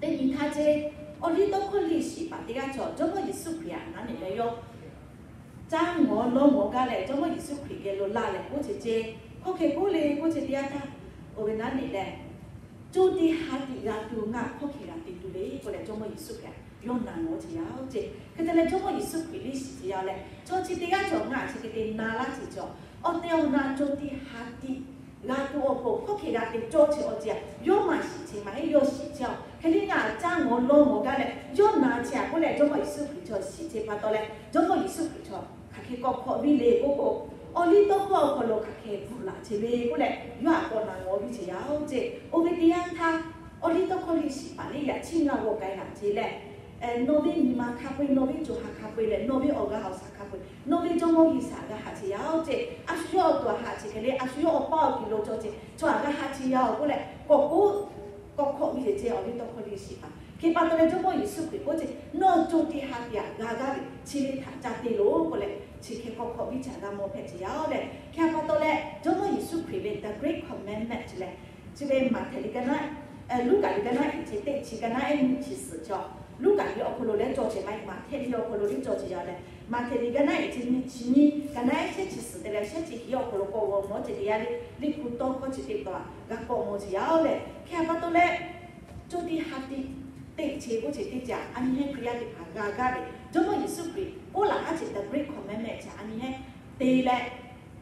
teˇ nyi htaˇ ceh awˬliˇtawˇhkawˇ liꞈ shiˍ paˍ teˇ g'aˇ cawˬ Jawˇmawˇ Yeˍsuˆ Hkriꞈ htaꞈ naˉ ne leh yawˇ caˇ ngawˬ lawˇ ngawˬ gaˇ leh Jawˇmawˇ Yeˍsuˆ Hkriꞈ geh lo laˇ leh k'oˆ ceh ceh, hkawˇ hk'e k'oˆ le k'oˆ ceh teˇ yanˇ htaˇ, oˇ ve naˉ ne leh, co tiꞈ ha tiꞈ g'a tuˬ ngaˬ hkawˇ hk'e g'a te tuˬ le k'oˆ leh Jawˇmawˇ Yeˍsuˆ Hkriꞈ yawˇ na ngawˬ ceh yaˇ-oˬ ceh. Hk'e te leh Jawˇmawˇ Yeˍsuˆ Hkriꞈ liꞈ shiˍ ceh yaˇ leh chaw chi teˇ g'aˇ cawˬ ngaˬ chi hk'e te na laˇ ceh cawˬ, awˬ tehˬ awˬ na co tiꞈ ha tiꞈ g'a tuˬ awˬ pon hkawˇ hk'e g'a te cawˇ ceh awˬ ceh a, yawˇ maˇ shiˍ ceh maˇ heˆ, yawˇ shiˍ ceh-oˬ. Hk'e te ngaˬ caˇ ngawˬ lawˇ ngawˬ gaˇ leh yawˇ na ceh a k'oˆ leh Jawˇmawˇ Yeˍsuˆ Hkriꞈ chaw shiˍ ceh pa taw leh Jawˇmawˇ Yeˍsuˆ Hkriꞈ chaw hk'aˬ hk'e k'awꞈ hk'awꞈ viˇ le k'oˆ k'o, awˬliˇtawˇhkawˇ awˬ hk'aw lo hk'aˬ hk'e bvuhꞈ laꞈ ceh le k'oˆ leh yawˇ htaꞈ k'awꞈ na ngawˬ viˇ ceh yaˇ-oˬ ceh. Oˇ ve teˇ yanˇ htaˇ awˬliˇtawˇhkawˇ liꞈ shiˍ paˍ lehˬ yaꞈ chi ngaˬ g'awˬ k'ai laꞈ ceh leh, nawˬ ve nyi ma hk'a peu-eˬ, nawˬ ve co ha hk'a peu-eˬ leh nawˬ ve awˬ g'aˇ awˬ shaˉ hk'a peu-eˬ nawˬ ve Jawˇmawˇ G'uiˬsha g'a haꞈ ceh yaˇ-oˬ ceh. A shu yawˇ awˬ to a haꞈ ceh hk'e le, a shu yawˇ awˬ paˇ awˬ kiˬ lo cawˬ ceh chaw htaꞈ g'a haꞈ ceh yaˇ-oˬ k'oˆ leh k'awꞈ k'oˆ k'awꞈ hk'awꞈ viˇ ceh ceh awˬliˇtawˇhkawˇ liꞈ shiˍ paˍ. Hk'e pa taw leh Jawˇmawˇ Yeˍsuˆ Hkriꞈ k'oˆ ceh, nawˬ co tiꞈ ha tiꞈ htaꞈ g'a gaˇ ve chi ve htaꞈ ca te loˬ k'oˆ leh chi hk'e k'awꞈ hk'awꞈ viˇ ceh g'a mawˬ hpehꞈ ceh yaˇ-oˬ leh, hk'e pa taw leh Jawˇmawˇ Yeˍsuˆ Hkriꞈ ve the great commandment leh chi ve Maꞈhtehˍ liꞈ ka naˉ, Luˉkaꞈ liꞈ ka naˉ iˉ chi teˇ chi ka naˉ iˉ nyi chi suhˍ cawˬ, Luˉkaꞈ liꞈ awˬ hk'aw lo leh cawˬ ceh maˇ heˆ, Maꞈhtehˍ liꞈ awˬ hk'aw lo leh cawˬ ceh yaˇ leh, Maꞈhtehˍ liꞈ ka naˉ iˉ chi nyi chi nyi ka naˉ iˉ shehˉ chi suhˍ te leh shehˉ chi hiˉ awˬ hk'aw lo k'awꞈ g'awˬ mawˬ ceh teˇ yanˇ le, liꞈ hpu tawˇ hkawˇ chi teˇ taw g'a k'awꞈ mawˬ ceh yaˇ-oˬ leh, hk'e pa taw leh co tiꞈ ha tiꞈ teꞈ ceh k'oˆ ceh teˇ ceh a nyi hehˉ Hkriꞈ yaˇ teˇ hpaˍ g'a gaˇ ve Jawˇmawˇ Yeˍsuˆ Hkriꞈ k'oˆ laꞈ a ceh the great commandment ceh a nyi hehˉ te leh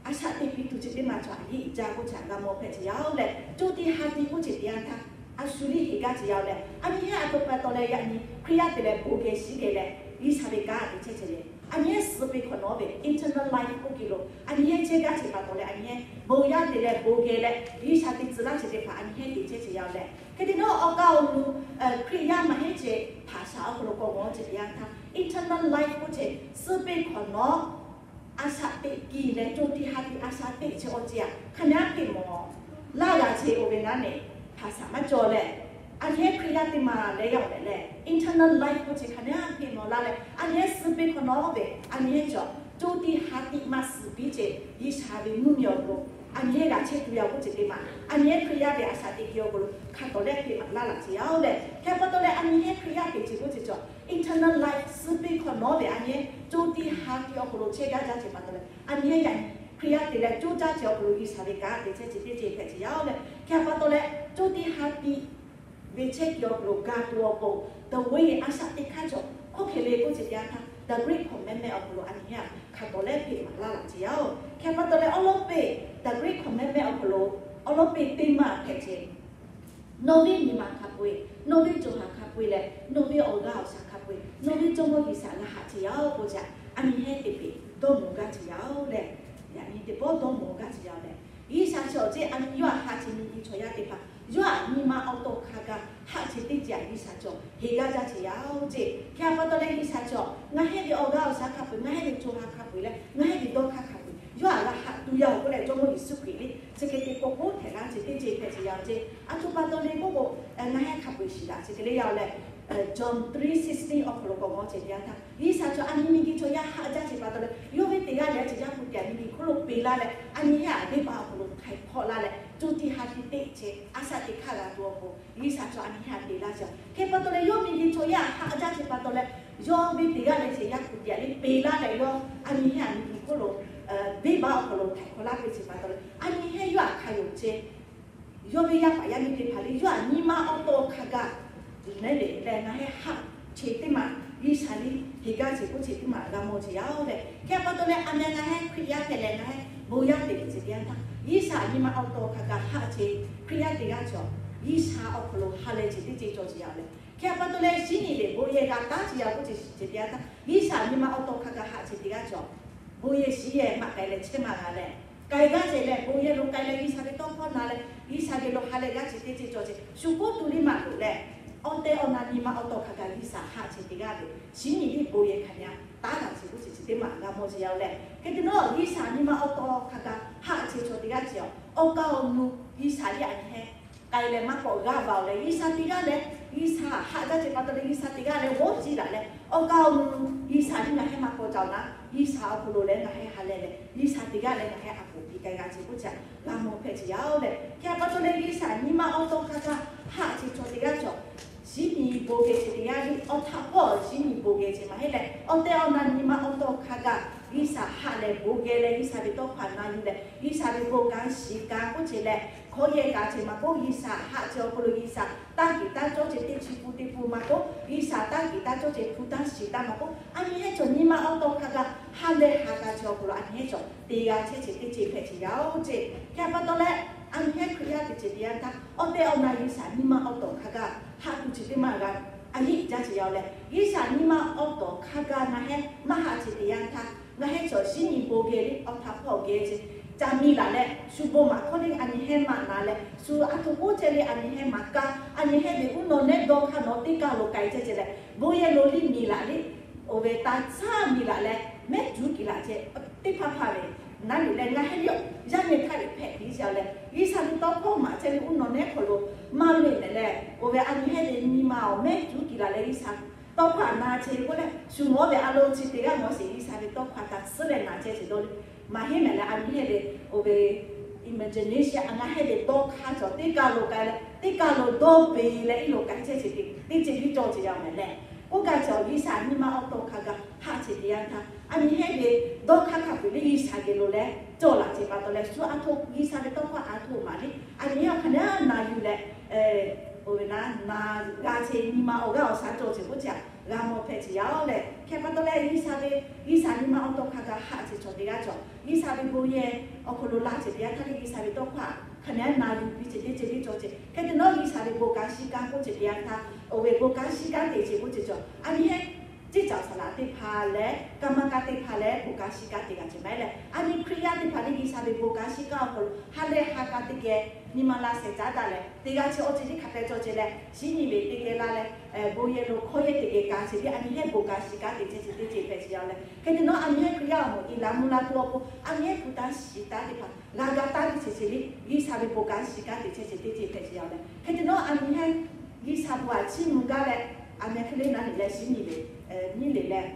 a shaꞈ teꞈ piˇ tuˬ chi teˇ maˬ cawˬ a yeˇ iˍ jaˇ k'oˆ ceh g'a mawˬ hpehꞈ ceh yaˇ-oˬ leh, co tiꞈ ha tiꞈ k'oˆ ceh teˇ yanˇ htaˇ a shu liˇ heˍ gaˇ ceh yaˇ-oˬ leh, a nyi hehˉ a to pa taw leh yaꞈ nyi Hkriꞈ yaˇ te leh bon geh shiˉ geh leh G'uiˬsha ve kanˉ te chehˇ ceh le. A nyi hehˉ suh peˇ hk'awꞈ nawˉ ve eternal life k'oˆ ke lo a nyi hehˉ chehˇ gaˇ ceh pa taw leh a nyi hehˉ bon yaˇ te leh bon geh leh G'uiˬsha te tcuh laˇ ceh teˇ hpaˍ a nyi hehˉ te chehˇ ceh yaˇ-oˬ leh, hk'e te nawˉ awˬ kaˍ awˬ nu Hkriꞈ yaˇ maˇ heˆ ceh hpaˍ shaˍ awˬ hk'aw lo k'awꞈ g'awˬ ceh teˇ yanˇ htaˇ eternal life k'oˆ ceh suh peˇ hk'awꞈ nawˉ a shaꞈ teꞈ kiˬ leh co tiꞈ ha tiꞈ a shaꞈ teꞈ ceh awˬ ceh a hk'a naˉ hpeꞈ mawˬ laˇ g'a ceh oˇ ve naˉ ne hpaˍ shaˍ maˇ cawˬ leh, a nyi hehˉ Hkriꞈ yaˇ teˇ maˬ leh yaˇ-oˬ leh leh eternal life k'oˆ ceh hk'a naˉ hpeꞈ mawˬ laˇ leh a nyi hehˉ suh peˇ hk'awꞈ nawˉ ve a nyi hehˉ cawˬ co tiꞈ ha tiꞈ maˇ suhˍ piˇ ceh G'uiˬsha ve mvuhˇmiˬ awˬ hk'aw lo a nyi hehˉ g'a chehˇ tuˬ yaˇ k'oˆ ceh teˇ maˬ a nyi hehˉ Hkriꞈ yaˇ ve a shaꞈ teꞈ kiˬ awˬ hk'aw lo hk'a tawˍ leh hpeꞈ maˍ laˇ laꞈ ceh yaˇ-oˬ leh, hk'e pa taw leh a nyi hehˉ Hkriꞈ yaˇ te ceh k'oˆ ceh cawˬ eternal life suh peˇ hk'awꞈ nawˉ ve a nyi hehˉ co tiꞈ ha tiꞈ awˬ hk'aw lo chehˇ gaˇ jaˇ ceh pa taw leh a nyi hehˉ yaꞈ nyi Hkriꞈ yaˇ te leh co jaˇ ceh awˬ hk'aw lo G'uiˬsha ve kanˉ te chehˇ ceh teˇ ceh hpehꞈ ceh yaˇ-oˬ leh, Hk'e pa taw leh, co tiꞈ ha tiꞈ ve chehˇ kuiˬ awˬ hk'aw lo ga tuˬ awˬ pon, the way, a shaꞈ teꞈ hk'aˇ cawˬ hkawˇ hk'e le k'oˆ ce teˇ yanˇ htaˇ, the Great Commandment awˬ hk'aw lo a nyi heˆ a hk'a tawˍ leh hpeꞈ maˍ laˇ laꞈ ce yaˇ oˬ. Hk'e pa taw leh awˉ lawˉ peˇ, the Great Commandment awˬ hk'aw lo awˉ lawˉ peˇ teˇ maˇ hpehꞈ ce. Nawˬ ve nyi ma hk'a peu-eˬ, nawˬ ve co ha hk'a peu-eˬ leh nawˬ ve awˬ g'aˇ awˬ shaˍ hk'a peu-eˬ nawˬ ve Jawˇmawˇ G'uiˬsha g'a haꞈ ce yaˇ oˬ k'oˆ ce. A nyi heˆ teˇ peꞈ dawˇ mawˬ gaˇ ce yaˇ oˬ leh, yaꞈ nyi teˇ pawˆ dawˇ mawˬ gaˇ ce yaˇ oˬ leh, G'uiˬsha chi awˬ ceˇ a nyi yawˇ htaꞈ haꞈ ce nyi nyi chaw yaˇ teˇ hpaˍ yawˇ htaꞈ nyi ma awˬ taw hk'a gaˬ haꞈ ce teˇ ceuˬ G'uiˬsha cawˬ heˍ gaˇ jaˇ ce yaˇ oˬ ceˇ. Hk'e pa taw leh G'uiˬsha cawˬ ngaˬ hehˉ ve awˬ g'aˇ awˬ shaˍ hk'a peu-eˬ, ngaˬ hehˉ ve co ha hk'a peu-eˬ leh ngaˬ hehˉ ve dawˇ hk'aˇ hk'a peu-eˬ yawˇ htaꞈ g'a haꞈ tuˬ yaˇ oˬ k'oˆ leh, Jawˇmawˇ Yeˍsuˆ Hkriꞈ lehˬ chi hk'e te k'o k'oˆ htehꞈ laˇ ce teˇ ceuˬ hpehꞈ ce yaˇ oˬ ceˇ. A htoꞈ pa taw leh k'oˆ k'o, ngaˬ hehˉ hk'a peu-eˬ shiˍ daꞈ ce hk'e le yaˇ oˬ leh, John three sixteen awˬ hk'aw lo k'awꞈ g'awˇ ce teˇ yanˇ htaˇ, G'uiˬsha cawˬ a nyi miˬguiˬ chaw yaˇ haꞈ jaˇ ce pa taw leh, yawˇ ve teˇ g'aˇ leh a ciˉ yaˇ hpu teꞈ a nyi miˬguiˬ hk'oˆ lo peꞈ laˇ leh, a nyi heˉ a venˇbaˆ awˬ hk'aw lo htaiˍ hk'awꞈ laˇ leh, co tiꞈ ha tiꞈ teˇ ceuˬ a shaꞈ teꞈ hk'aˇ g'a tuˬ awˬ pon, G'uiˬsha cawˬ a nyi heˉ a peꞈ laˇ ce. Hk'e pa taw leh yawˇ miˬguiˬ chaw yaˇ haꞈ jaˇ ce pa taw leh, yawˇ ve teˇ g'aˇ leh a ciˉ yaˇ hpu teꞈ a leh peꞈ laˇ leh, yawˇ a nyi heˉ a miˬguiˬ hk'oˆ lo venˇbaˆ awˬ hk'aw lo htaiˍ hk'awꞈ laˇ ve ce pa taw leh, a nyi heˉ yawˇ htaꞈ hk'a yonˍ ce. Yawˇ ve yaˇ paˍ yaˇ miˇ teˇ hpaˍ lehˬ, yawˇ htaꞈ nyi ma awˬ taw hk'a gaˬ leh leh ngaˬ hehˉ haꞈ ce teˇ maˬ G'uiˬsha lehˬ heˍ gaˇ ce k'oˆ ce teˇ maˬ g'a mawˬ ce yaˇ oˬ leh, hk'e pa taw leh a meh ngaˬ hehˉ Hkriꞈ yaˇ hpehꞈ leh ngaˬ hehˉ bon yaˇ te ve ce teˇ yanˇ htaˇ, G'uiˬsha nyi ma awˬ taw hk'a gaˬ haꞈ ce Hkriꞈ yaˇ teˇ g'aˇ cawˬ G'uiˬsha awˬ hk'aw lo ha leh ce teˇ ceuˬ cawˬ ce yaˇ oˬ leh, hk'e pa taw leh shiˉ nyi lehˬ bon yehˬ g'a taˉ ce yaˇ k'oˆ ce ce teˇ yanˇ htaˇ, G'uiˬsha nyi ma awˬ taw hk'a gaˬ haꞈ ce teˇ g'aˇ cawˬ bon yehˬ shiˉ yehˬ maˇ k'ai leh chehˇ maˇ g'a leh, k'ai gaˇ ce leh bon yehˬ lo k'ai leh G'uiˬsha ve tawˇ hkawˇ na leh G'uiˬsha ve lo ha leh g'aˇ ce teˇ ceuˬ cawˬ ce shu k'oˆ tuˬ liˇ maˍ loꞈ leh, awˬ tehˬ awˬ na nyi ma awˬ taw hk'a gaˬ G'uiˬsha haꞈ ce teˇ g'aˇ ve shiˉ nyi lehˬ bon yehˬ hk'a nyi taˉ daꞈ ce k'oˆ ce ce teˇ maˬ g'a mawˬ ce yaˇ oˬ leh, hk'e te nawˉ G'uiˬsha nyi ma awˬ taw hk'a gaˬ haꞈ ce chaw teˇ g'aˇ ce awˬ kaˇ awˬ nu G'uiˬsha lehˬ a nyi hehˉ k'ai leh maˇ k'awꞈ g'aˇ va oˬ leh, G'uiˬsha teˇ g'aˇ leh G'uiˬsha haꞈ jaˇ ce pa taw leh G'uiˬsha teˇ g'aˇ leh g'awˇ ciˇ daꞈ leh awˬ kaˇ awˬ nu G'uiˬsha lehˬ ngaˬ hehˉ maˇ k'awꞈ ca oˬ na, G'uiˬsha awˬ hk'aw lo lehˬ ngaˬ hehˉ ha leh leh G'uiˬsha teˇ g'aˇ leh ngaˬ hehˉ a poˍ piˇ k'ai g'a ce k'oˆ ce g'a mawˬ hpehꞈ ce yaˇ oˬ leh, hk'e pa taw leh G'uiˬsha nyi ma awˬ taw hk'a gaˬ haꞈ ce chaw teˇ g'aˇ cawˬ shiˉ nyi bon geh ce teˇ g'aˇ lehˬ, awˬ htaꞈ hpawˇ shiˉ nyi bon geh ce maˇ heˆ leh, awˬ tehˬ awˬ na nyi ma awˬ taw hk'a gaˬ G'uiˬsha haꞈ leh bon geh leh G'uiˬsha ve tawˇ hkawˇ na yuˬ leh G'uiˬsha ve bon kanˉ shiˍ kanˉ k'oˆ ce leh, hkawˇ yehˬ kaꞈ ce maˇ k'oˆ, G'uiˬsha haꞈ ce awˬ hk'aw lo G'uiˬsha taˇ kiˍ taˇ cawˇ ce teˇ chi pun teˇ pun maˇ k'oˆ, G'uiˬsha taˇ kiˍ taˇ cawˇ ce hpu taˇ shiˍ taˇ maˇ k'oˆ, a nyi hehˉ cawˬ nyi ma awˬ taw hk'a gaˬ ha leh ha g'a ce awˬ hk'aw lo a nyi hehˉ cawˬ te g'a chehˇ ce teˇ ceuˬ hpehꞈ ce yaˇ oˬ ce. Hk'e pa taw leh a nyi hehˉ Hkriꞈ yaˇ te ce teˇ yanˇ htaˇ awˬ tehˬ awˬ na G'uiˬsha nyi ma awˬ taw hk'a gaˬ haꞈ tuˬ ce teˇ maˬ g'a a yiˆ jaˇ ce yaˇ oˬ leh, G'uiˬsha nyi ma awˬ taw hk'a gaˬ ngaˬ hehˉ maˇ haꞈ ce teˇ yanˇ htaˇ ngaˬ hehˉ cawˬ shiˉ nyi bon geh leh awˬ htaꞈ hpawˇ geh ce ca miˬ laˬ leh shu bon maˍ hkawˇ lehˬ a nyi hehˉ maˇ na leh shu a htoꞈ k'oˆ ce lehˬ a nyi hehˉ maˇ kaˇ, a nyi hehˉ ve uˉ nawˬ nehˉ dawˇ hk'aˇ nawˬ teˇ kaˇ lo k'ai ce ce leh bon yehˬ lo liˇ miˬ laˬ leh, oˇ ve taˇ caˇ miˬ laˬ leh mehˉ cuˉ kiˬ laˬ ce teˇ hpaˇ hpaˇ ve naˉ liꞈ leh ngaˬ hehˉ lehˬ yaˇ nyi htaˇ ve hpehꞈ piˇ ce yaˇ oˬ leh, G'uiˬsha ve tawˇ hkawˇ maˍ ce leh uˉ nawˬ nehˉ hk'aw lo maˇ loꞈ e leh, oˇ ve a nyi hehˉ ve nyi ma awˬ mehˉ cuˉ kiˬ laˬ leh G'uiˬsha tawˇ hkawˇ na ce k'oˆ leh shu mawˇ ve a lo chi teˇ g'aˇ mawˇ sheˍ G'uiˬsha ve tawˇ hkawˇ htaꞈ suhˉ leh na ce ce dawˇ leh, maˇ heˆ mehˍ leh a nyi hehˉ ve oˇ ve imagination a ngaˬ hehˉ ve dawˇ hk'aˇ cawˬ teˇ kaˇ lo k'ai leh teˇ kaˇ lo dawˇ peˬ leh iˉ lo k'ai chehˇ ce teˇ ceuˬ nyiˇ cawˇ ce yaˇ oˬ mehˍ leh, k'oˆ gaˇ ce awˬ G'uiˬsha nyi ma awˬ taw hk'a gaˬ haꞈ ce teˇ yanˇ htaˇ a nyi hehˉ ve dawˇ hk'aˇ hk'a peu-eˬ lehˬ G'uiˬsha geh lo leh cawˬ laˬ ce pa taw leh shu a htoꞈ G'uiˬsha ve tawˇ hkawˇ a htoꞈ maˍ lehˬ a nyi hehˉ awˬ hk'aˇ na yuˬ leh, oˇ ve na na g'a ce nyi ma awˬ g'aˇ awˬ shaˉ cawˬ ce k'oˆ ce g'a mawˬ hpehꞈ ce yaˇ oˬ leh, hk'e pa taw leh G'uiˬsha ve G'uiˬsha nyi ma awˬ taw hk'a gaˬ haꞈ ce chaw teˇ g'aˇ cawˬ G'uiˬsha ve bon yehˬ awˬ hk'aw lo la ce teˇ yanˇ htaˇ lehˬ G'uiˬsha ve tawˇ hkawˇ hk'aˇ na yuˬ piˇ ce teˇ ceuˬ nyiˇ cawˇ ce. Hk'e te nawˉ G'uiˬsha ve bon kanˉ shiˍ kanˉ k'oˆ ce teˇ yanˇ htaˇ oˇ ve bon kanˉ shiˍ kanˉ te ce k'oˆ ce cawˬ a nyi hehˉ ciˉ caˬ saˍ laꞈ teˇ hpaˍ leh kaˇ maˇ kaˇ teˇ hpaˍ leh bon kanˉ shiˍ kanˉ te g'a ce maˇ heˆ leh a nyi Hkriꞈ yaˇ teˇ hpaˍ lehˬ G'uiˬsha ve bon kanˉ shiˍ kanˉ awˬ hk'aw lo ha leh ha k'a teˇ geh nyi ma la shehˍ caˉ daꞈ leh teˇ g'aˇ chi awˬ ceuˬ teˇ hk'a pehꞈ cawˬ ce leh shiˉ nyi ve teˇ geh la leh bon yehˬ lo hkawˇ yehˬ teˇ geh ka ce lehˬ a nyi hehˉ bon kanˉ shiˍ kanˉ te chehˇ ce teˇ ceuˬ hpehꞈ ce yaˇ oˬ leh, hk'e te nawˉ a nyi hehˉ Hkriꞈ yaˇ awˬ moˍ iˍ laꞈ mvuh la tuˬ awˬ pon a nyi hehˉ hpu taˇ shiˍ taˇ teˇ hpaˍ g'a ga taˇ ve ce ce lehˬ G'uiˬsha ve bon kanˉ shiˍ kanˉ te chehˇ ce teˇ ceuˬ hpehꞈ ce yaˇ oˬ leh, hk'e te nawˉ a nyi hehˉ G'uiˬsha bon aꞈ chiˇ mvuh gaˇ leh a nyi hk'e lehˬ naˉ neˬ leh shiˉ nyi ve nyiˇ leˬ leh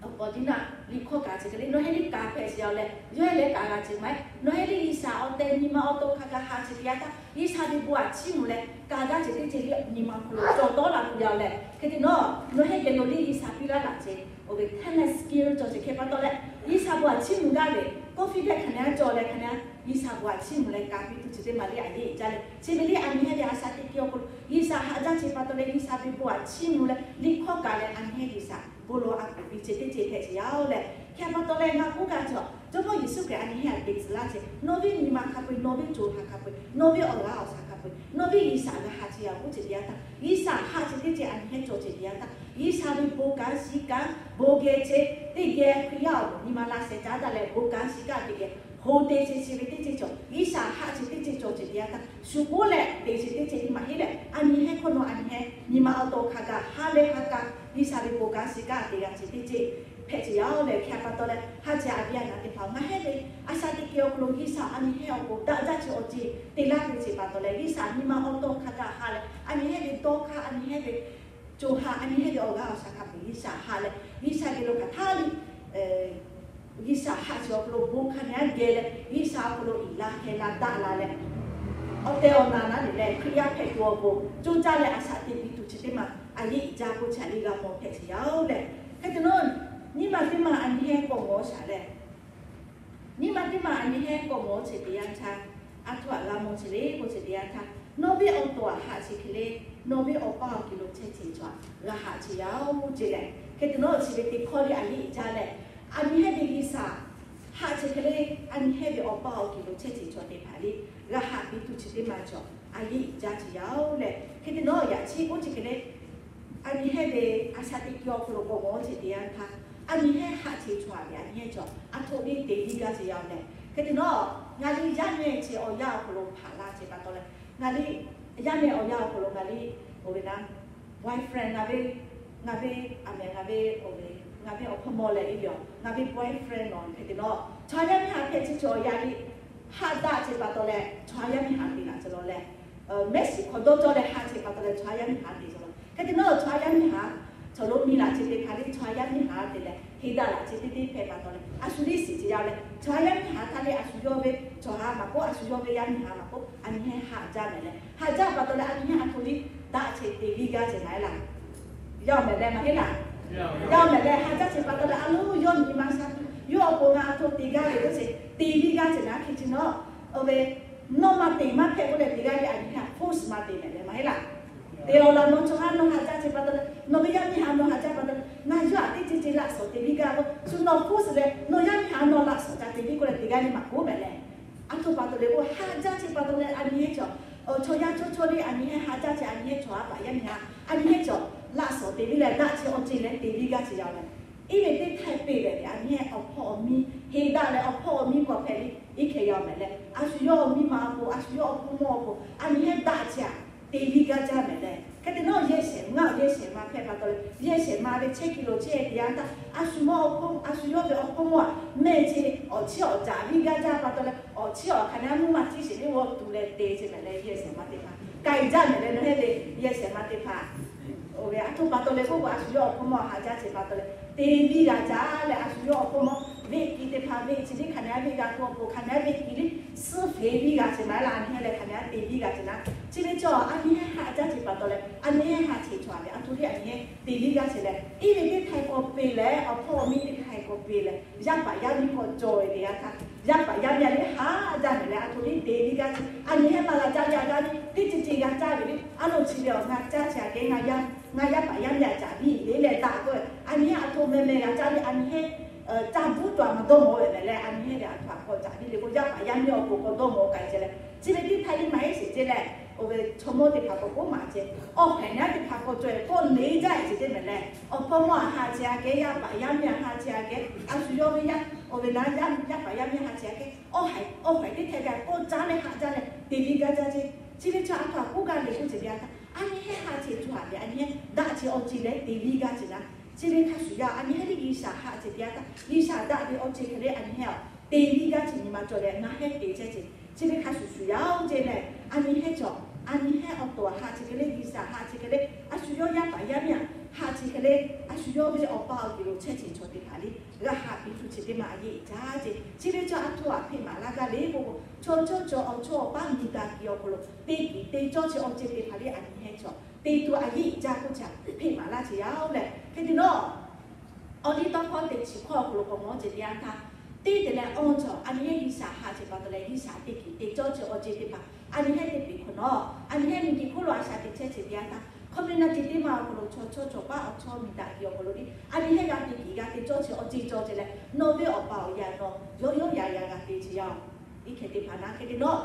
awˬ k'awꞈ tiˉ naˆ liꞈ hkawˇ kaꞈ ce hk'e lehˬ nawˬ hehˉ lehˬ kaꞈ hpehꞈ ce yaˇ oˬ leh, yawˇ hehˉ lehˬ kaꞈ g'a ce maˇ heˆ. Nawˬ hehˉ lehˬ G'uiˬsha awˬ tehˬ nyi ma awˬ taw hk'a gaˬ haꞈ ce teˇ yanˇ htaˇ G'uiˬsha ve bon aꞈ chiˇ mvuh leh kaꞈ g'a ce teˇ ceuˬ lehˬ nyi ma hk'aw lo cawˬ tawˆ la tuˬ yaˇ oˬ leh, hk'e te nawˉ nawˬ hehˉ geh lo lehˬ G'uiˬsha piˇ laˇ laꞈ ce oˇ ve talent skill cawˬ ce hk'e pa taw leh G'uiˬsha bon aꞈ chiˇ mvuh gaˇ ve, kawˇ fiˇ hpehꞈ hk'aˬ nehˬ aˉ cawˬ leh hk'aˬ nehˬ, G'uiˬsha bon aꞈ chiˇ mvuh leh ka piˇ tuˬ chi teˇ maˬ le a yeˇ jaˇ leh, chi ve le a nyi heˉ ve a shaꞈ teꞈ ki awˬ hk'aw lo G'uiˬsha haꞈ jaˇ chi pa taw leh G'uiˬsha ve bon aꞈ chiˇ mvuh leh liꞈ hkawˇ kaꞈ leh a nyi heˉ G'uiˬsha bon lawˬ a kuˬ piˇ chi teˇ ceuˬ hpehꞈ ce yaˇ-oˬ leh, hk'e pa taw leh ngaˬ k'oˆ kaꞈ cawˬ, Jawˇmawˇ Yeˍsuˆ Hkriꞈ a nyi heˉ a teꞈ tcuh laˇ ce, nawˬ ve nyi ma hk'a peu-eˬ, nawˬ ve co ha hk'a peu-eˬ, nawˬ ve awˬ g'aˇ awˬ shaˍ hk'a peu-eˬ, nawˬ ve G'uiˬsha g'a haꞈ ce yaˇ k'oˆ ce teˇ yanˇ htaˇ, G'uiˬsha haꞈ ce teˇ ceuˬ a nyi heˉ cawˬ ce teˇ yanˇ htaˇ, G'uiˬsha ve bon kanˉ shiˍ kanˉ bon geh ce teˇ geh Hkriꞈ yaˇ awˬ moˍ nyi ma laˇ sheh caˉ daꞈ leh bon kanˉ shiˍ kanˉ teˇ geh ho te ce chi ve teˇ ceuˬ cawˬ, G'uiˬsha haꞈ ce teˇ ceuˬ cawˬ ce teˇ yanˇ htaˇ, shu k'oˆ leh te ce teˇ ceuˬ teˇ maˬ heˆ leh a nyi heˉ hk'awꞈ nawˬ a nyi heˉ nyi ma awˬ to hk'a gaˬ ha leh ha kaꞈ G'uiˬsha ve bon kanˉ shiˍ kanˉ te g'a ce teˇ ceuˬ hpehꞈ ce yaˇ-oˬ leh, hk'e pa taw leh ha ce a viˉ a nyi teˇ hpaˍ-oˬ, ngaˬ heˉ ve a shaꞈ teꞈ ki awˬ hk'aw lo G'uiˬsha a nyi heˉ awˬ pon daꞈ jaˇ ce awˬ ceuˬ te laˇ ve ce pa taw leh, G'uiˬsha nyi ma awˬ to hk'a gaˬ ha leh a nyi heˉ ve dawˇ hk'aˇ, a nyi heˉ ve co ha, a nyi heˉ ve awˬ g'aˇ awˬ shaˍ hk'a peu-eˬ G'uiˬsha haꞈ leh, G'uiˬsha geh lo hk'aˬ htaˇ liꞈ G'uiˬsha haꞈ ce awˬ hk'aw lo bon hk'a nehˬ aˉ geh leh, G'uiˬsha awˬ hk'aw lo iˍ la hkeh la daꞈ la leh, awˬ tehˬ awˬ na naˉ leh leh Hkriꞈ yaˇ hpehꞈ tuˬ awˬ pon coˇ caˇ leh a shaꞈ teꞈ piˇ tuˬ chi teˇ maˬ a yeˇ iˍ jaˇ k'oˆ chi a liˇ g'a mawˬ hpehꞈ ce yaˇ-oˬ leh, hk'e te nawˉ nyi ma teˇ maˬ a nyi heˉ k'awꞈ mawˬ shaˍ leh, nyi ma teˇ maˬ a nyi heˉ k'awꞈ mawˬ ce teˇ yanˇ htaˇ, a htoꞈ aꞈ g'a mawˬ ce le k'oˆ ce teˇ yanˇ htaˇ, nawˬ ve awˬ to aꞈ haꞈ ce hk'e le, nawˬ ve awˬ pa awˬ kiˬ lo chehˇ ce chaw aꞈ g'a haꞈ ce yaˇ-oˬ ce leh, hk'e te nawˉ chi ve teˇ hkawˇ liˇ a yeˇ iˍ jaˇ leh, a nyi heˉ ve G'uiˬsha haꞈ ce hk'e le, a nyi heˉ ve awˬ pa awˬ kiˬ lo chehˇ ce chaw teˇ hpaˍ liˇ g'a haꞈ piˇ tuˬ chi teˇ maˬ cawˬ a yeˇ iˍ jaˇ ce yaˇ-oˬ leh, hk'e te nawˉ yaꞈ chi k'oˆ ce hk'e le, a nyi heˉ ve a shaꞈ teꞈ ki awˬ hk'aw lo k'awꞈ mawˬ ce teˇ yanˇ htaˇ, a nyi heˉ haꞈ ce chaw aꞈ ve a nyi heˉ cawˬ a htoꞈ le te viˇ gaˇ ce yaˇ-oˬ leh, hk'e te nawˉ ngaˬ liˇ yaˇ mehˆ chi awˬ yanˇ awˬ hk'aw lo hpaˍ la ce pa taw leh, ngaˬ liˇ yaˇ mehˆ awˬ yanˇ awˬ hk'aw lo ngaˬ liˇ oˇ ve naˉ boyfriend ngaˬ ve, ngaˬ ve, aˬ mehˍ ngaˬ ve, oˇ ve, ngaˬ ve awˬ hpawˇ mawˇ leh iˉ ve aˬ, ngaˬ ve boyfriend nawˬ hk'e te nawˉ chaw ha yaˇ miˇ ha hpehꞈ ce chaw yaˇ liˇ haꞈ daꞈ ce pa taw leh chaw ha yaˇ miˇ ha te laꞈ ce law leh, mehˆ shiˍ hk'aw dawˇ cawˇ leh haꞈ ce pa taw leh chaw ha yaˇ miˇ ha te ce law. Hk'e te nawˉ chaw ha yaˇ miˇ ha chaw lo miˬ laꞈ ce teˇ hpaˍ liˇ chaw ha yaˇ miˇ ha te leh heˍ daꞈ laꞈ ce teˇ teˇ hpehꞈ pa taw leh, a shu liˇ shiˍ ce yaˇ leh chaw ha yaˇ miˇ ha htaˇ liˇ a shu yawˇ ve chaw ha maˍ k'oˆ, a shu yawˇ ve yaˇ miˇ ha maˍ k'oˆ, a nyi heˉ haꞈ jaˇ mehˍ leh, haꞈ jaˇ pa taw leh a nyi heˉ a htoꞈ liˇ daꞈ ce te viˇ gaˇ ce maˍ heˆ laˇ. Yaˇ mehˍ leh maˇ heˆ laˇ. Yaˇ mehˍ leh haꞈ jaˇ ce pa taw leh a loˉ yawˇ nyi ma sha tuˬ yawˇ awˬ pon ngaˬ a htoꞈ te gaˇ ve k'oˆ ce te viˇ gaˇ ce naˉ hk'e ce nawˉ, oˇ ve nawˬ maˇ te maˇ hpehꞈ k'oˆ leh te gaˇ ve a nyi heˉ force maˇ te mehˍ leh maˇ heˆ laˇ. Te awˬ laꞈ nawˬ chaw ha nawˬ haꞈ jaˇ ce pa taw leh, nawˬ ve yaˇ miˇ ha nawˬ haꞈ jaˇ pa taw leh, ngaˬ yawˇ aꞈ teˇ ceuˬ ceuˬ laꞈ shawˍ te viˇ gaˇ k'o, shu nawˬ force leh nawˬ yaˇ miˇ ha nawˬ laꞈ shawˍ ca te viˇ k'oˆ leh te gaˇ ve maˇ k'oˆ mehˍ leh, a htoꞈ pa taw leh k'o haꞈ jaˇ ce pa taw leh a nyi heˉ cawˬ, chaw yaˇ chaw chaw liˇ a nyi heˉ haꞈ jaˇ ce a nyi heˉ cawˬ a paˍ yaˇ miˇ ha a nyi heˉ cawˬ laꞈ shawˍ te viˇ leh daꞈ ce awˬ ceuˬ leh te viˇ gaˇ ce yaˇ leh, iˉ ve teˇ htaiˇ peˇ leh ve a nyi heˉ awˬ hpawˇ awˬ miˇ heˍ daꞈ leh awˬ hpawˇ awˬ miˇ k'awꞈ hpehꞈ ve iˉ hkeh yaˇ mehˍ leh, a shu yawˇ awˬ miˇ ma awˬ pon, a shu yawˇ awˬ hpawˇ mawˇ awˬ pon a nyi heˉ daꞈ ce aꞈ te viˇ gaˇ jaˇ mehˍ leh, hk'e te nawˉ yehˇ shehˍ ngaˇ yehˇ shehˍ ma hpehꞈ pa taw leh, yehˇ shehˍ ma ve chehˇ kuiˬ lo chehˇ ve teˇ yanˇ htaˇ, a shu mawˇ awˬ hpawˇ, a shu yawˇ ve awˬ hpawˇ mawˇ aꞈ mehˇ ce awˬ chiˇ awˬ caˍ viˇ gaˇ jaˇ pa taw leh, awˬ chiˇ awˬ hk'aˬ nehˬ mvuhˇ maˇ chiˇ sheˍ ve g'awˇ tuˬ leh te ce mehˍ leh, yehˇ shehˍ ma teˇ hpaˍ k'ai jaˇ mehˍ leh, nawˬ heˉ ve yehˇ shehˍ ma teˇ hpaˍ oˇ ve a htoꞈ pa taw leh k'oˆ k'o, a shu yawˇ awˬ hpawˇ mawˇ haꞈ jaˇ ce pa taw leh te viˇ g'a jaˇ leh, a shu yawˇ awˬ hpawˇ mawˇ veˆ kiˍ teˇ hpaˍ veˆ chi liˇ hk'aˬ nehˬ aˉ veˆ g'a k'oˆ awˬ pon hk'aˬ nehˬ aˉ veˆ kiˍ liˇ suhˉ feˍ viˇ g'a ce maˇ heˆ laˇ. A nyi heˉ leh hk'aˬ nehˬ aˉ te viˇ g'a ce naˉ, chi ve cawˬ a nyi heˉ haꞈ jaˇ ce pa taw leh a nyi heˉ haꞈ ce chaw aꞈ ve a htoꞈ liˇ a nyi heˉ te viˇ g'a ce leh, iˉ ve teˇ htaiˇ k'awꞈ peˇ leh awˬ hpawˇ awˬ miˇ teˇ htaiˇ k'awꞈ peˇ leh yaˇ paˍ yaˇ miˇ k'awꞈ cawˬ ve teˇ yanˇ htaˇ, yaˇ paˍ yaˇ miˇ a liˇ haꞈ jaˇ mehˍ leh a htoꞈ liˇ te viˇ g'a ce, a nyi heˉ maˇ g'a caˇ ve a g'a ve teˇ ceuˬ ceuˬ g'a caˇ ve le. A loˍ chi ve awˬ ngaˬ caˇ ce aꞈ kehˉ ngaˬ yaˇ paˍ yaˇ miˇ aꞈ caˍ viˇ le leh daꞈ k'o, a nyi heˉ a htoꞈ mehˍ mehˍ g'a caˇ ve a nyi heˉ caˇ buˉ tuˬ aꞈ maˇ dawˇ mawˬ ve mehˍ leh, a nyi heˉ ve a htoꞈ aꞈ k'awꞈ caˍ viˇ le k'o, yaˇ paˍ yaˇ miˇ awˬ pon k'awꞈ dawˇ mawˬ k'ai ce leh, chi ve teˇ htaiˇ liˇ maˇ heˆ sheˍ ce leh, oˇ ve chaw mawˇ teˇ hpaˍ k'awꞈ k'oˆ maˍ ce, awˬ hk'aˬ nehˬ aˉ teˇ hpaˍ k'awꞈ cawˬ e k'awꞈ le jaˇ e ce teˇ mehˍ leh, awˬ hpawˇ mawˇ aꞈ haꞈ ce aꞈ kehˉ, yaˇ paˍ yaˇ miˇ aꞈ haꞈ ce aꞈ kehˉ, a shu yawˇ ve yaˇ, oˇ ve naˉ yaˇ paˍ yaˇ miˇ haꞈ ce aꞈ kehˉ, awˬ hk'aˬ teˇ htaiˇ kaꞈ k'awꞈ caˇ leh haꞈ jaˇ leh te viˇ gaˇ jaˇ ce. Chi ve chaw a htoꞈ aꞈ k'oˆ gaˇ le k'oˆ ce teˇ yanˇ htaˇ, a nyi heˉ haꞈ ce chaw aꞈ ve a nyi heˉ daꞈ ce awˬ ceuˬ leh te viˇ gaˇ ce naˉ, chi ve hk'a shuˍ yaˇ a nyi heˉ liˇ G'uiˬsha haꞈ ce teˇ yanˇ htaˇ, G'uiˬsha daꞈ ve awˬ ceuˬ hk'e le a nyi heˉ aꞈ te viˇ gaˇ ce nyi ma cawˬ leh ngaˬ heˉ te chehˇ ce. Chi ve hk'a shuˍ shuˍ yaˇ oˇ ce leh, a nyi heˉ cawˬ, a nyi heˉ awˬ to aꞈ haꞈ ce hk'e le, G'uiˬsha haꞈ ce hk'e le, a shu yawˇ yaˇ paˍ yaˇ miˇ aꞈ haꞈ ce hk'e le, a shu yawˇ ve awˬ pa awˬ kiˬ lo chehˇ ce chaw teˇ hpaˍ liˇ g'a haꞈ piˇ tuˬ chi teˇ maˬ a yeˇ iꞈ jaˇ ce. Chi ve chaw a htoꞈ aꞈ hpeꞈ maˍ laˇ gaˇ le k'o, chaw chaw cawˬ awˬ chaw awˬ paˉ miˬ taˍ kiˬ awˬ hk'aw lo te kiˬ te cawˇ ce awˬ ceuˬ teˇ hpaˍ liˇ a nyi heˉ cawˬ te tuˬ a yeˇ iꞈ jaˇ k'oˆ ce aꞈ hpeꞈ maˍ laˇ ce yaˇ oˇ leh, hk'e te nawˉ Awˬ liˇ tawˇ hkawˇ teˇ chi hkawˇ awˬ hk'aw lo k'awꞈ mawˬ ceh teˇ yanˇ htaˇ, teˇ te leh awˬ cawˬ a nyi heˉ G'uiˬsha haꞈ ceh pa taw leh G'uiˬsha teˇ kiˬ te cawˇ chi awˬ ceuˬ teˇ hpaˍ a nyi heˉ teˇ piˍ hk'awꞈ nawˉ, a nyi heˉ miˬguiˬ hk'oˆ lo a shaꞈ teꞈ chehˇ ceh teˇ yanˇ htaˇ, community teˇ maˇ awˬ hk'aw lo chaw chawˇ cawˬ paˉ awˬ chawˇ miˬ daꞈ kiˬ awˬ hk'aw lo tiˉ a nyi heˉ g'a te kiˬ g'a te cawˇ chi awˬ ceuˬ cawˬ ceh leh, nawˬ ve awˬ pa awˬ yaˇ nawˬ yawˇ yawˇ yaꞈ yaꞈ g'a te ceh yaˇ-oˬ. Iˉ hkeh teˇ hpaˍ na hk'e te nawˉ,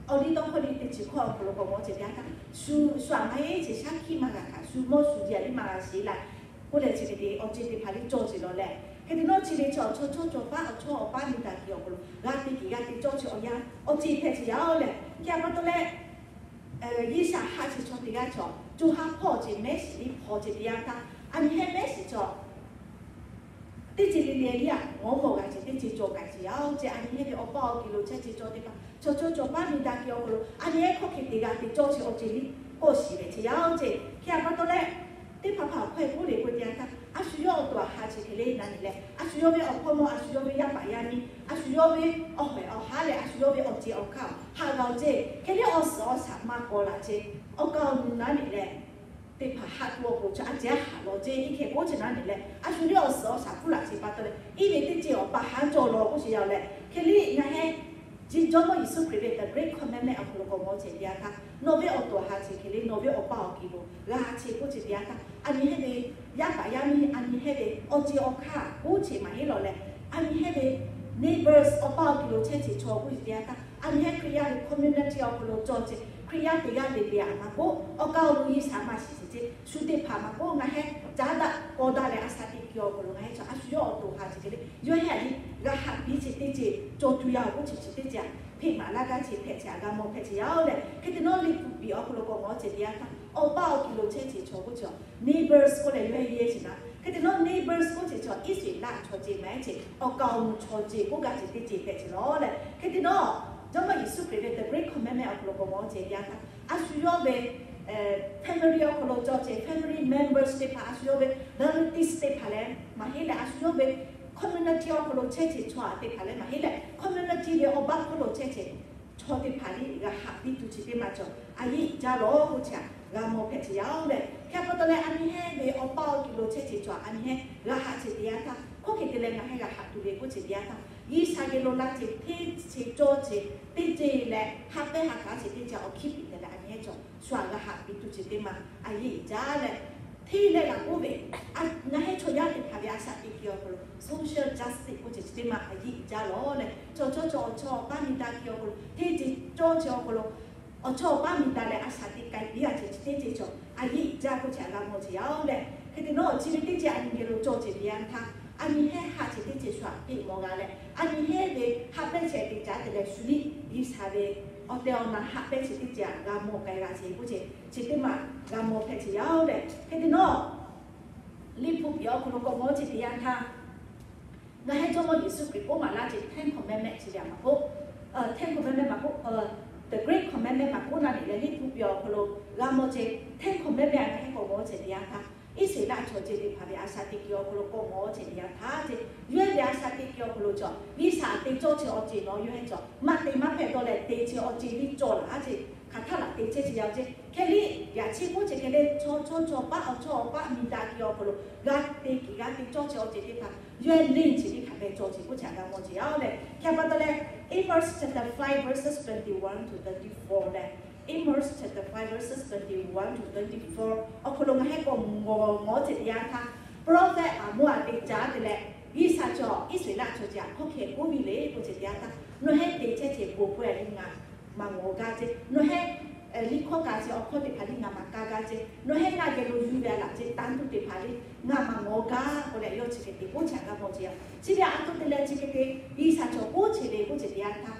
awˬ liˇ tawˇ hkawˇ liˇ teˇ chi hkawˇ awˬ hk'aw lo k'awꞈ mawˬ ceh teˇ yanˇ htaˇ, shu shu aꞈ maˇ heˆ ceh shaˉ hkiˆ maˇ g'a hkanˍ, shu mawˇ shu yaꞈ liˇ maˇ g'a sheˍ laˇ k'oˆ leh chi hk'e te awˬ ceuˬ teˇ hpaˍ liˇ cawˇ ceh law leh, hk'e te nawˉ chi ve chaw chaw chawˇ cawˬ paˉ awˬ chawˇ awˬ paˉ miˬ daꞈ kiˬ awˬ hk'aw lo g'a te kiˬ g'a te cawˇ chi awˬ yanˇ awˬ ceuˬ hpehꞈ ceh yaˇ-oˬ leh, hk'e a pa taw leh G'uiˬsha haꞈ ceh chaw teˇ g'aˇ chaw co ha hpawˇ ceh mehˉ shiˍ liˇ hpaw ceh teˇ yanˇ htaˇ, a nyi heˉ mehˉ shiˍ chaw teˇ ceuˬ le le liˇ aꞈ mawˇ mawˇ g'a ceh teˇ ceuˬ cawˬ kaꞈ ceh yaˇ-oˬ ceh, a nyi heˉ ve awˬ paˇ awˬ kiˬ lo chehˇ ceh cawˇ teˇ hpaˍ chaw chawˇ cawˬ paˉ miˬ daꞈ kiˬ awˬ hk'aw lo a nyi heˉ hk'awˇ hk'e te g'a te cawˇ chi awˬ ceuˬ liˇ k'awꞈ shiˍ ve ceh yaˇ-oˬ ceh, hk'e a pa taw leh teˇ hpaˍ hpaˍ awˬ hkawˇ hk'e k'oˆ le k'oˆ teˇ yanˇ htaˇ, a shu yawˇ awˬ to aꞈ haꞈ ceh hk'e le na nyi leh, a shu yawˇ ve awˬ hpawˇ mawˇ, a shu yawˇ ve yaˇ paˍ yaˇ miˇ, a shu yawˇ ve awˬ hawehˬ awˬ haˉ leh a shu yawˇ ve awˬ ceuˬ awˬ hkanˇ haꞈ g'a-oˬ ceh, hk'e le awˬ suhˍ awˬ shaˍ maˇ k'aw laꞈ ceh, awˬ kaˍ awˬ nu na nyi leh teˇ hpaˍ haꞈ tuˬ awˬ pon chi a ceh haꞈ lawˬ ceh, iˉ hkeh k'oˆ ceh na nyi leh, a shu le awˬ suhˍ awˬ shaˍ hpuˇ laꞈ ceh pa taw leh, iˉ ve teˇ ceuˬ awˬ pa haˉ cawˬ lawˬ k'oˆ ceh yaˇ-oˬ leh, hk'e le ngaˬ heˉ chi Jawˇmawˇ Yeˍsuˆ Hkriꞈ ve the Great Commandment awˬ hk'aw lo k'awꞈ mawˬ ceh teˇ yanˇ htaˇ, nawˬ ve awˬ to aꞈ haꞈ ceh hk'e le, nawˬ ve awˬ paˇ awˬ kiˬ lo g'a ceh k'oˆ ceh teˇ yanˇ htaˇ, a nyi heˉ ve yaˇ paˍ yaˇ miˇ, a nyi heˉ ve awˬ ceuˬ awˬ hkanˇ k'oˆ ceh maˇ heˆ lawˬ leh, a nyi heˉ ve neighbors awˬ paˇ awˬ kiˬ lo chehˇ ceh chaw k'oˆ ceh teˇ yanˇ htaˇ, a nyi heˉ Hkriꞈ yaˇ ve community awˬ hk'aw lo cawˬ ceh, Hkriꞈ yaˇ teˇ g'aˇ le le aꞈ maˇ k'oˆ, awˬ kaˍ awˬ nu G'uiˬsha maˇ shiˍ shiˍ ceh, shu teˇ hpaˍ maˇ k'oˆ, ngaˬ heˉ caˉ daꞈ k'aw daꞈ leh a shaꞈ teꞈ kiˬ awˬ hk'aw lo ngaˬ heˉ chaw a shu yawˇ awˬ to haꞈ ceh hk'e le, yawˇ heˉ a nyi g'a haꞈ piˇ ceh teˇ ceuˬ cawˬ tuˬ yaˇ-oˬ k'oˆ ceh chi teˇ ceuˬ aꞈ hpeꞈ maˍ laˇ gaˇ ceh hpehꞈ ceh aꞈ g'a mawˬ hpehꞈ ceh yaˇ-oˬ leh, hk'e te nawˉ Liꞈ hpu piˍ awˬ hk'aw lo k'awꞈ mawˬ ceh teˇ yanˇ htaˇ, awˬ paˇ awˬ kiˬ lo chehˇ ceh chaw k'oˆ ceh neighbors k'oˆ leh yawˇ heˉ yehˇ ceh na, hk'e te nawˉ neighbors k'oˆ ceh chaw Iˉsaˍreˍlaˆ chaw ceh maˇ heˆ ceh, awˬ kaˍ awˬ nu chaw ceh k'oˆ gaˇ ceh teˇ ceuˬ hpehꞈ ceh lawˬ leh, hk'e te nawˉ Jawˇmawˇ Yeˍsuˆ Hkriꞈ ve the Great Commandment awˬ hk'aw lo k'awꞈ mawˬ ceh teˇ yanˇ htaˇ, a shu yawˇ ve family awˬ hk'aw lo cawˬ ceh family members teˇ hpaˍ, a shu yawˇ ve relatives teˇ hpaˍ leh maˇ heˆ leh, a shu yawˇ ve community awˬ hk'aw lo chehˇ ceh chaw aꞈ teˇ hpaˍ leh maˇ heˆ leh, community ve awˬ baˆ hk'oˆ lo chehˇ ceh chaw teˇ hpaˍ liˇ g'a haꞈ piˇ tuˬ chi teˇ maˇ cawˬ a yeˇ jaˇ lawˬ k'oˆ ceh aꞈ g'a mawˬ hpehꞈ ceh yaˇ-oˬ leh, hk'e a pa taw leh a nyi heˉ ve awˬ paˇ awˬ kiˬ lo chehˇ ceh chaw a nyi heˉ g'a haꞈ ceh teˇ yanˇ htaˇ, hk'oˆ hk'e te leh ngaˬ heˉ g'a haꞈ tuˬ ve k'oˆ ceh teˇ yanˇ htaˇ, G'uiˬsha geh lo laˇ ceh hteˇ ceh cawˇ ceh teˇ ceuˬ leh haꞈ pehnˇ haꞈ k'aˉ ceh teˇ ceuˬ awˬ hkiˇ piˍ te leh a nyi heˉ chaw shu aꞈ g'a haꞈ piˇ tuˬ ceh teˇ maˇ a yeˇ jaˇ leh, hteˇ leh g'a k'oˆ ve, ngaˬ heˉ chaw yaˇ teˇ hpaˍ ve a shaꞈ teꞈ kiˬ awˬ hk'aw lo social justice k'oˆ ceh chi teˇ maˇ a yeˇ jaˇ lawˬ leh, chaw chaw chaw awˬ chawˇ awˬ paˇ miˬ daꞈ kiˬ awˬ hk'aw lo hteˇ ceh cawˇ ceh awˬ hk'aw lo awˬ chawˇ awˬ paˇ miˬ daꞈ leh a shaꞈ teꞈ k'ai piˇ a ceh chi teˇ ceuˬ cawˬ a yeˇ jaˇ k'oˆ ceh aꞈ g'a mawˬ ceh yaˇ-oˬ leh, hk'e te nawˉ chi ve teˇ ceuˬ a nyi geh lo cawˬ ceh teˇ yanˇ htaˇ, a nyi heˉ haꞈ ceh teˇ ceuˬ shu aꞈ peꞈ mawˬ g'a leh, a nyi heˉ ve haꞈ pehnˇ ceh teˇ caˉ te leh shu liˇ G'uiˬsha ve awˬ tehˬ awˬ na haꞈ pehnˇ ceh teˇ ceuˬ aꞈ g'a mawˬ k'ai g'a ceh k'oˆ ceh chi teˇ maˇ g'a mawˬ hpehꞈ ceh yaˇ-oˬ leh, hk'e te nawˉ Liꞈ hpu piˍ awˬ hk'aw lo k'awꞈ mawˬ ceh teˇ yanˇ htaˇ, ngaˬ heˉ Jawˇmawˇ Yeˍsuˆ Hkriꞈ k'oˆ maˍ laˇ ceh ten commandment chi ve aꞈ maˇ k'oˆ, ten commandment maˇ k'oˆ, the great commandment maˇ k'oˆ na nyi leh Liꞈ hpu piˍ awˬ hk'aw lo g'a mawˬ ceh ten commandment aꞈ ngaˬ heˉ k'awꞈ mawˬ ceh teˇ yanˇ htaˇ, Iˉsaˍreˍlaˆ chaw ceh teˇ hpaˍ ve a shaꞈ teꞈ kiˬ awˬ hk'aw lo k'awꞈ mawˬ ceh teˇ yanˇ htaˇ ceh, yawˇ heˉ ve a shaꞈ teꞈ kiˬ awˬ hk'aw lo cawˬ G'uiˬsha te cawˇ ceh awˬ ceuˬ nawˬ yawˇ heˉ cawˬ maˇ te maˇ hpehꞈ dawˇ leh te ceh awˬ ceuˬ liˇ cawˬ laˬ a ceh, hk'aˬ htaˇ laꞈ te chehˇ ceh yaˇ ceh hk'e liˇ yaꞈ chi k'oˆ ceh hk'e le, chaw chaw chaw paˇ awˬ chawˇ awˬ paˇ miˬ daꞈ kiˬ awˬ hk'aw lo g'a te kiˬ g'a te cawˇ ceh awˬ ceuˬ teˇ hpaˍ yawˇ heˉ leˇ ceh liˇ hk'aˬ hpehꞈ cawˬ ceh k'oˆ ceh aꞈ g'a mawˬ ceh yaˇ-oˬ leh, hk'e a pa taw leh Amos chapter five verses twenty one to twenty four leh, Amos chapter five verses twenty one to twenty four awˬ hk'aw lo ngaˬ heˉ k'awꞈ mawˬ mawˬ ceh teˇ yanˇ htaˇ, prophet Amos aꞈ te caˉ te leh, G'uiˬsha cawˬ Iˉsaˍreˍlaˆ chaw ceh aꞈ hk'aw hkeh k'oˆ piˇ le k'oˆ ceh teˇ yanˇ htaˇ, nawˬ heˉ te chehˇ ceh bon pawehˇ liˇ ngaˬ maˇ mawˬ gaˇ ceh, nawˬ heˉ liˇ hkawˇ kaꞈ ceh awˬ hkawˇ teˇ hpaˍ liˇ ngaˬ maˇ kaˇ gaˇ ceh, nawˬ heˉ ngaˬ geh lo yuˬ ve a laꞈ ceh tanˇ tuˬ teˇ hpaˍ liˇ ngaˬ maˇ mawˬ gaˇ k'oˆ leh yawˇ chi hk'e te k'oˆ ceh aꞈ g'a mawˬ ceh yaˇ. Chi ve aꞈ to te leh chi hk'e te G'uiˬsha cawˬ k'oˆ ceh le k'oˆ ceh teˇ yanˇ htaˇ,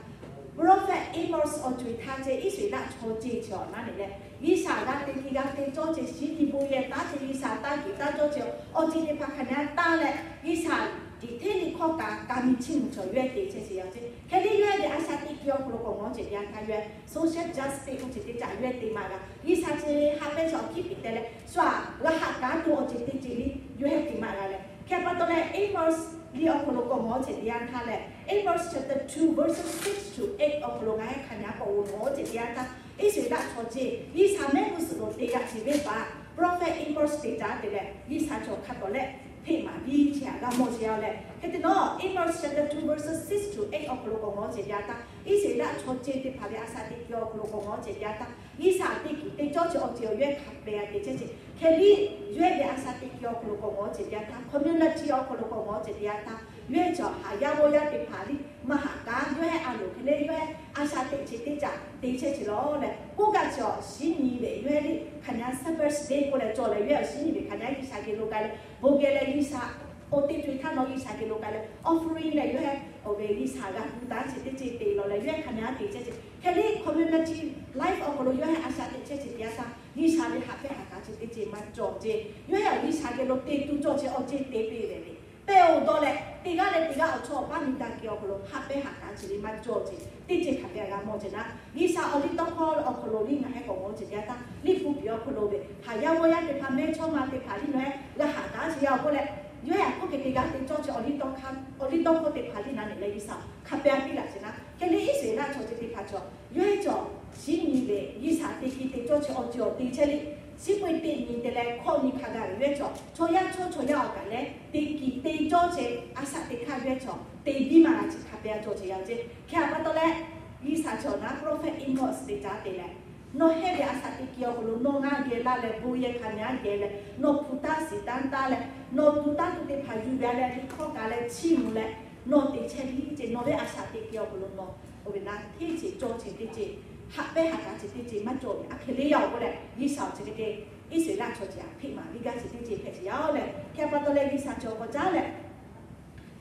prophet Amos awˬ co-e htaˇ ceh Iˉsaˍreˍlaˆ chaw ceh ceh awˬ na nyi leh, G'uiˬsha g'a te kiˬ g'a te cawˇ ceh shiˍ tiˍ bon yehˬ taˉ ceh G'uiˬsha taˇ kiˬ taˇ cawˇ ceh awˬ ceuˬ teˇ hpaˍ hk'aˬ nyi taˇ leh G'uiˬsha tiꞈ hteˇ liˇ hkawˇ kaꞈ kaꞈ miˬ chiˇ mvuh cawˬ yawˇ heˉ te chehˇ ceh yaˇ ceh hk'e liˇ yawˇ heˉ ve a shaꞈ teꞈ kiˬ awˬ hk'aw lo k'awꞈ mawˬ ceh teˇ yanˇ htaˇ yawˇ heˉ social justice k'oˆ ceh teˇ caꞈ yawˇ heˉ te maˇ g'a G'uiˬsha ceh haꞈ pehnˇ ceh awˬ hkiˇ piˍ te leh shu aꞈ g'a haꞈ kaˉ tuˬ awˬ ceuˬ teˇ ceuˬ liˇ yawˇ heˉ te maˇ g'a leh, hk'e a pa taw leh Amos liˇ awˬ hk'aw lo k'awꞈ mawˬ ceh teˇ yanˇ htaˇ leh, Amos chapter two verses six to eight awˬ hk'aw lo ngaˬ heˉ hk'aˬ nyi k'awꞈ g'aw mawˬ ceh teˇ yanˇ htaˇ, Iˉsaˍreˍlaˆ chaw ceh G'uiˬsha mehˆ g'uˇ suhˍ lo te yaꞈ ceh venˇ baˬ prophet Amos te caˉ te leh G'uiˬsha cawˬ hk'a tawˍ leh hpeꞈ maˍ piˇ chehˇ a g'a mawˬ chehˇ a leh, hk'e te nawˉ Amos chapter two verses six to eight awˬ hk'aw lo k'awꞈ ngawˬ cehˬ te a htaˇ, Iˉsaˍreˍlaˆ chaw ceuˬ teˇ hpaˍ ve a shaꞈ teꞈ kuiˬ awˬ hk'aw lo k'awꞈ ngawˬ cehˬ te a htaˇ, Iˉsaˍreˍlaˆ teˇ kiˍ te cawˇ chi awˬ ceuˬ awˬ yawehˇ hk'a pehˍ a te chehˇ cehˇ. Hk'e liˇ yawehˇ ve a shaꞈ teꞈ kuiˬ awˬ hk'aw lo k'awꞈ ngawˬ cehˬ te a htaˇ, community awˬ hk'aw lo k'awꞈ ngawˬ cehˬ te a htaˇ, yawehˇ chaw haˍ yaˇ g'awˇ yaˇ teˇ hpaˍ liˇ maˇ haꞈ k'aˉ, yawehˇ a loˍ hk'e le, yawehˇ a shaꞈ teꞈ chi teˇ caꞈ te chehˇ chi lawˬ leh, k'oˆ kaꞈ chi awˬ shinˉ nyi ve yawehˇ liˇ hk'aˬ nyaˇ Sabbath day k'oˆ leh cawˬ leh, yawehˇ awˬ shinˉ nyi ve hk'aˬ nyaˇ G'uiˬsha geh lo k'ai leh bon geh leh G'uiˬsha awˬ teˇ co-e htaˇ nawˬ G'uiˬsha geh lo k'ai leh offering leh yawehˇ awˬ ve G'uiˬsha g'a gu taˍ chi teˇ ceuˬ te lawˬ leh, yawehˇ hk'aˬ nyaˇ te chehˇ cehˇ. Hk'e liˇ community life awˬ hk'aw lo yawehˇ a shaꞈ teꞈ chehˇ chi te a htaˇ, G'uiˬsha ve haꞈ pehnˇ haꞈ kaꞈ chi teˇ ceuˬ maˇ cawˬ ceh. Yawehˇ awˬ G'uiˬsha geh lo te tuˬ cawˇ chi awˬ ceuˬ te piˇ ve le. Pehˇ-oˬ dawˇ leh teˇ g'aˇ leh teˇ g'aˇ awˬ chawˇ awˬ paˇ miˬ daꞈ kehˬ awˬ hk'aw lo haꞈ pehnˇ haꞈ kaꞈ chi ve maˇ cawˬ ceh. Teˇ ceuˬ hk'aˬ hk'e a g'a mawˬ ceh naˉ, G'uiˬsha awˬ liˇ tawˇ hkawˇ awˬ hk'aw lo liˇ ngaˬ heh k'awꞈ ngawˬ cehˬ te a htaˇ, liˇ hpu piˍ awˬ hk'aw lo ve haˍ yaˇ g'awˇ yaˇ teˇ hpaˍ mehˇchawˇma teˇ hpaˍ liˇ nawˬ heh g'a haꞈ taˉ chi yaˇ awˬ k'oˆ leh, yawehˇ a hk'oˆ hk'e te g'a te cawˇ chi awˬ liˇ tawˇ hkawˇ teˇ hpaˍ liˇ na nyi leh G'uiˬsha hk'a pehˇ piˇ laꞈ ceh naˉ. Hk'e liˇ Iˉsaˍreˍlaˆ chaw ceuˬ teˇ hpaˍ chaw yawehˇ chaw shinˉ nyi ve G'uiˬsha teˇ kiˍ te cawˇ chi awˬ ceuˬ awˬ te chehˇ liˇ, shinˉ peuˇ teˇ nyi te leh hkawˇ nyi hk'a gaˬ ve yawehˇ chaw chaw yaˇ chaw chaw yaˇ awˬ kaꞈ leh teˇ kiˍ te cawˇ ceh a shaꞈ teꞈ hkaˇ yawehˇ chaw te biˇ maˇ g'a chi hk'a pehˇ a cawˬ ceh yaˇ ceh. Hk'e a pa taw leh, G'uiˬsha chaw naˉ prophet Amos te caˉ te leh, nawˬ heh ve a shaꞈ teꞈ kuiˬ awˬ hk'aw lo nawˬ ngaˇ geh laˇ leh bon yehˬ hk'aˬ nyaˇ geh leh, nawˬ hpu taˇ shiˍ taˇ taˇ leh, nawˬ tuˬ taˇ tuˬ teˇ hpaˍ yuˬ ve a leh liꞈ hkawˇ kaꞈ leh chiˇ mvuh leh, nawˬ te chehˇ liˇ ceh nawˬ ve a shaꞈ teꞈ kuiˬ awˬ hk'aw lo nawˬ oˇ ve naˉ hteˇ ceuˬ cawˇ ceh teˇ ceuˬ, haꞈ pehnˇ haꞈ kaꞈ ceh teˇ ceuˬ maˇ cawˬ ve a hk'e le yaˇ awˬ k'oˆ leh, G'uiˬsha awˬ chi hk'e te Iˉsaˍreˍlaˆ chaw ceh a hpeꞈ maˍ viˇ gaˇ ceh teˇ ceuˬ hpehꞈ ceh yaˇ oˬ leh, hk'e a pa taw leh G'uiˬsha chaw k'awꞈ caˉ leh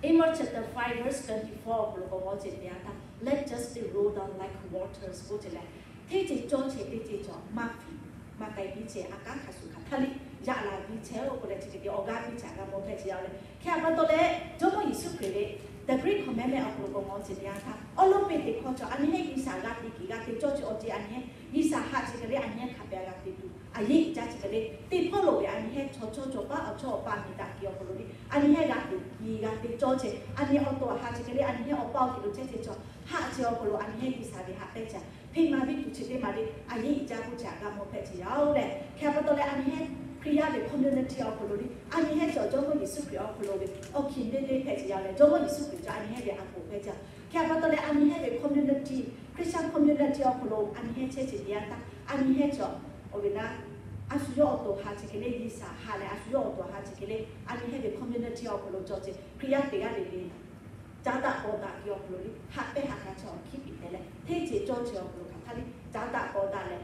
Amos chapter five verse twenty-four awˬ hk'aw lo k'awꞈ ngawˬ ceh te a htaˇ, let justice roll down like waters k'oˆ ceh leh, hteˇ ceuˬ cawˇ ceh teˇ ceuˬ cawˬ maˇ hpiˍ maˇ k'ai piˇ ceh a kanˉ hk'a shuˍ hk'aˬ htaˇ liˇ yaꞈ la piˇ chehˇ oˬ k'oˆ leh chi hk'e te awˬ g'aˇ piˇ ceh a g'a mawˬ hpehꞈ ceh yaˇ oˬ leh, hk'e a pa taw leh Jawˇmawˇ Yeˍsuˆ Hkriꞈ ve the great commandment awˬ hk'aw lo k'awꞈ ngawˬ ceh te a htaˇ, awˉ lawˉ peˇ teˇ hkawˇ cawˬ a nyi heˉ G'uiˬsha g'a te kiˬ g'a te cawˇ ceh awˬ ceuˬ a nyi heˉ G'uiˬsha haꞈ chi hk'e le a nyi heˉ hk'a pehꞈ g'a te tuˬ a yeˇ iˉ caˇ chi hk'e le teˇ hpawˇ lo ve a nyi heˉ chaw chawˇ chaw paˉ awˬ chawˇ awˬ paˇ miˬ daꞈ kehˬ awˬ hk'aw lo le a nyi heˉ g'a te kiˬ g'a te cawˇ ceh a nyi awˬ to haꞈ chi hk'e le a nyi heˉ awˬ paˇ awˬ kiˬ lo chehˇ ceh cawˬ haꞈ ceh awˬ hk'aw lo a nyi heˉ G'uiˬsha ve haꞈ pehnˇ ceh hpeꞈ maˍ piˇ tuˬ chi teˇ maˬ le a yeˇ iˉ caˇ k'oˆ ceh a g'a mawˬ hpehꞈ ceh yaˇ oˬ leh, hk'e a pa taw leh a nyi heˉ Hkriꞈ yaˇ ve community awˬ hk'aw lo le a nyi heˉ cawˬ Jawˇmawˇ Yeˍsuˆ Hkriꞈ awˬ hk'aw lo ve awˬ hkiˬ teˇ teˇ hpehꞈ ceh yaˇ oˬ leh, Jawˇmawˇ Yeˍsuˆ Hkriꞈ cawˬ a nyi heˉ ve a poˍ hpehꞈ ceh. Hk'e a pa taw leh a nyi heˉ ve community, Christian community awˬ hk'aw lo a nyi heˉ chehˇ ceh te a htaˇ a nyi heˉ cawˬ oˇ ve naˉ, a shu yawˇ awˬ to haꞈ chi hk'e le G'uiˬsha haꞈ leh a shu yawˇ awˬ to haꞈ chi hk'e le a nyi heˉ ve community awˬ hk'aw lo cawˬ ceh Hkriꞈ yaˇ teˇ g'aˇ le le caˉ daꞈ k'aw daꞈ ve awˬ hk'aw lo le haꞈ pehnˇ haꞈ kaꞈ ceh awˬ hkiˉ piˍ te leh hteˇ ceuˬ cawˇ ceh awˬ hk'aw lo hk'aˬ htaˇ le caˉ daꞈ k'aw daꞈ leh,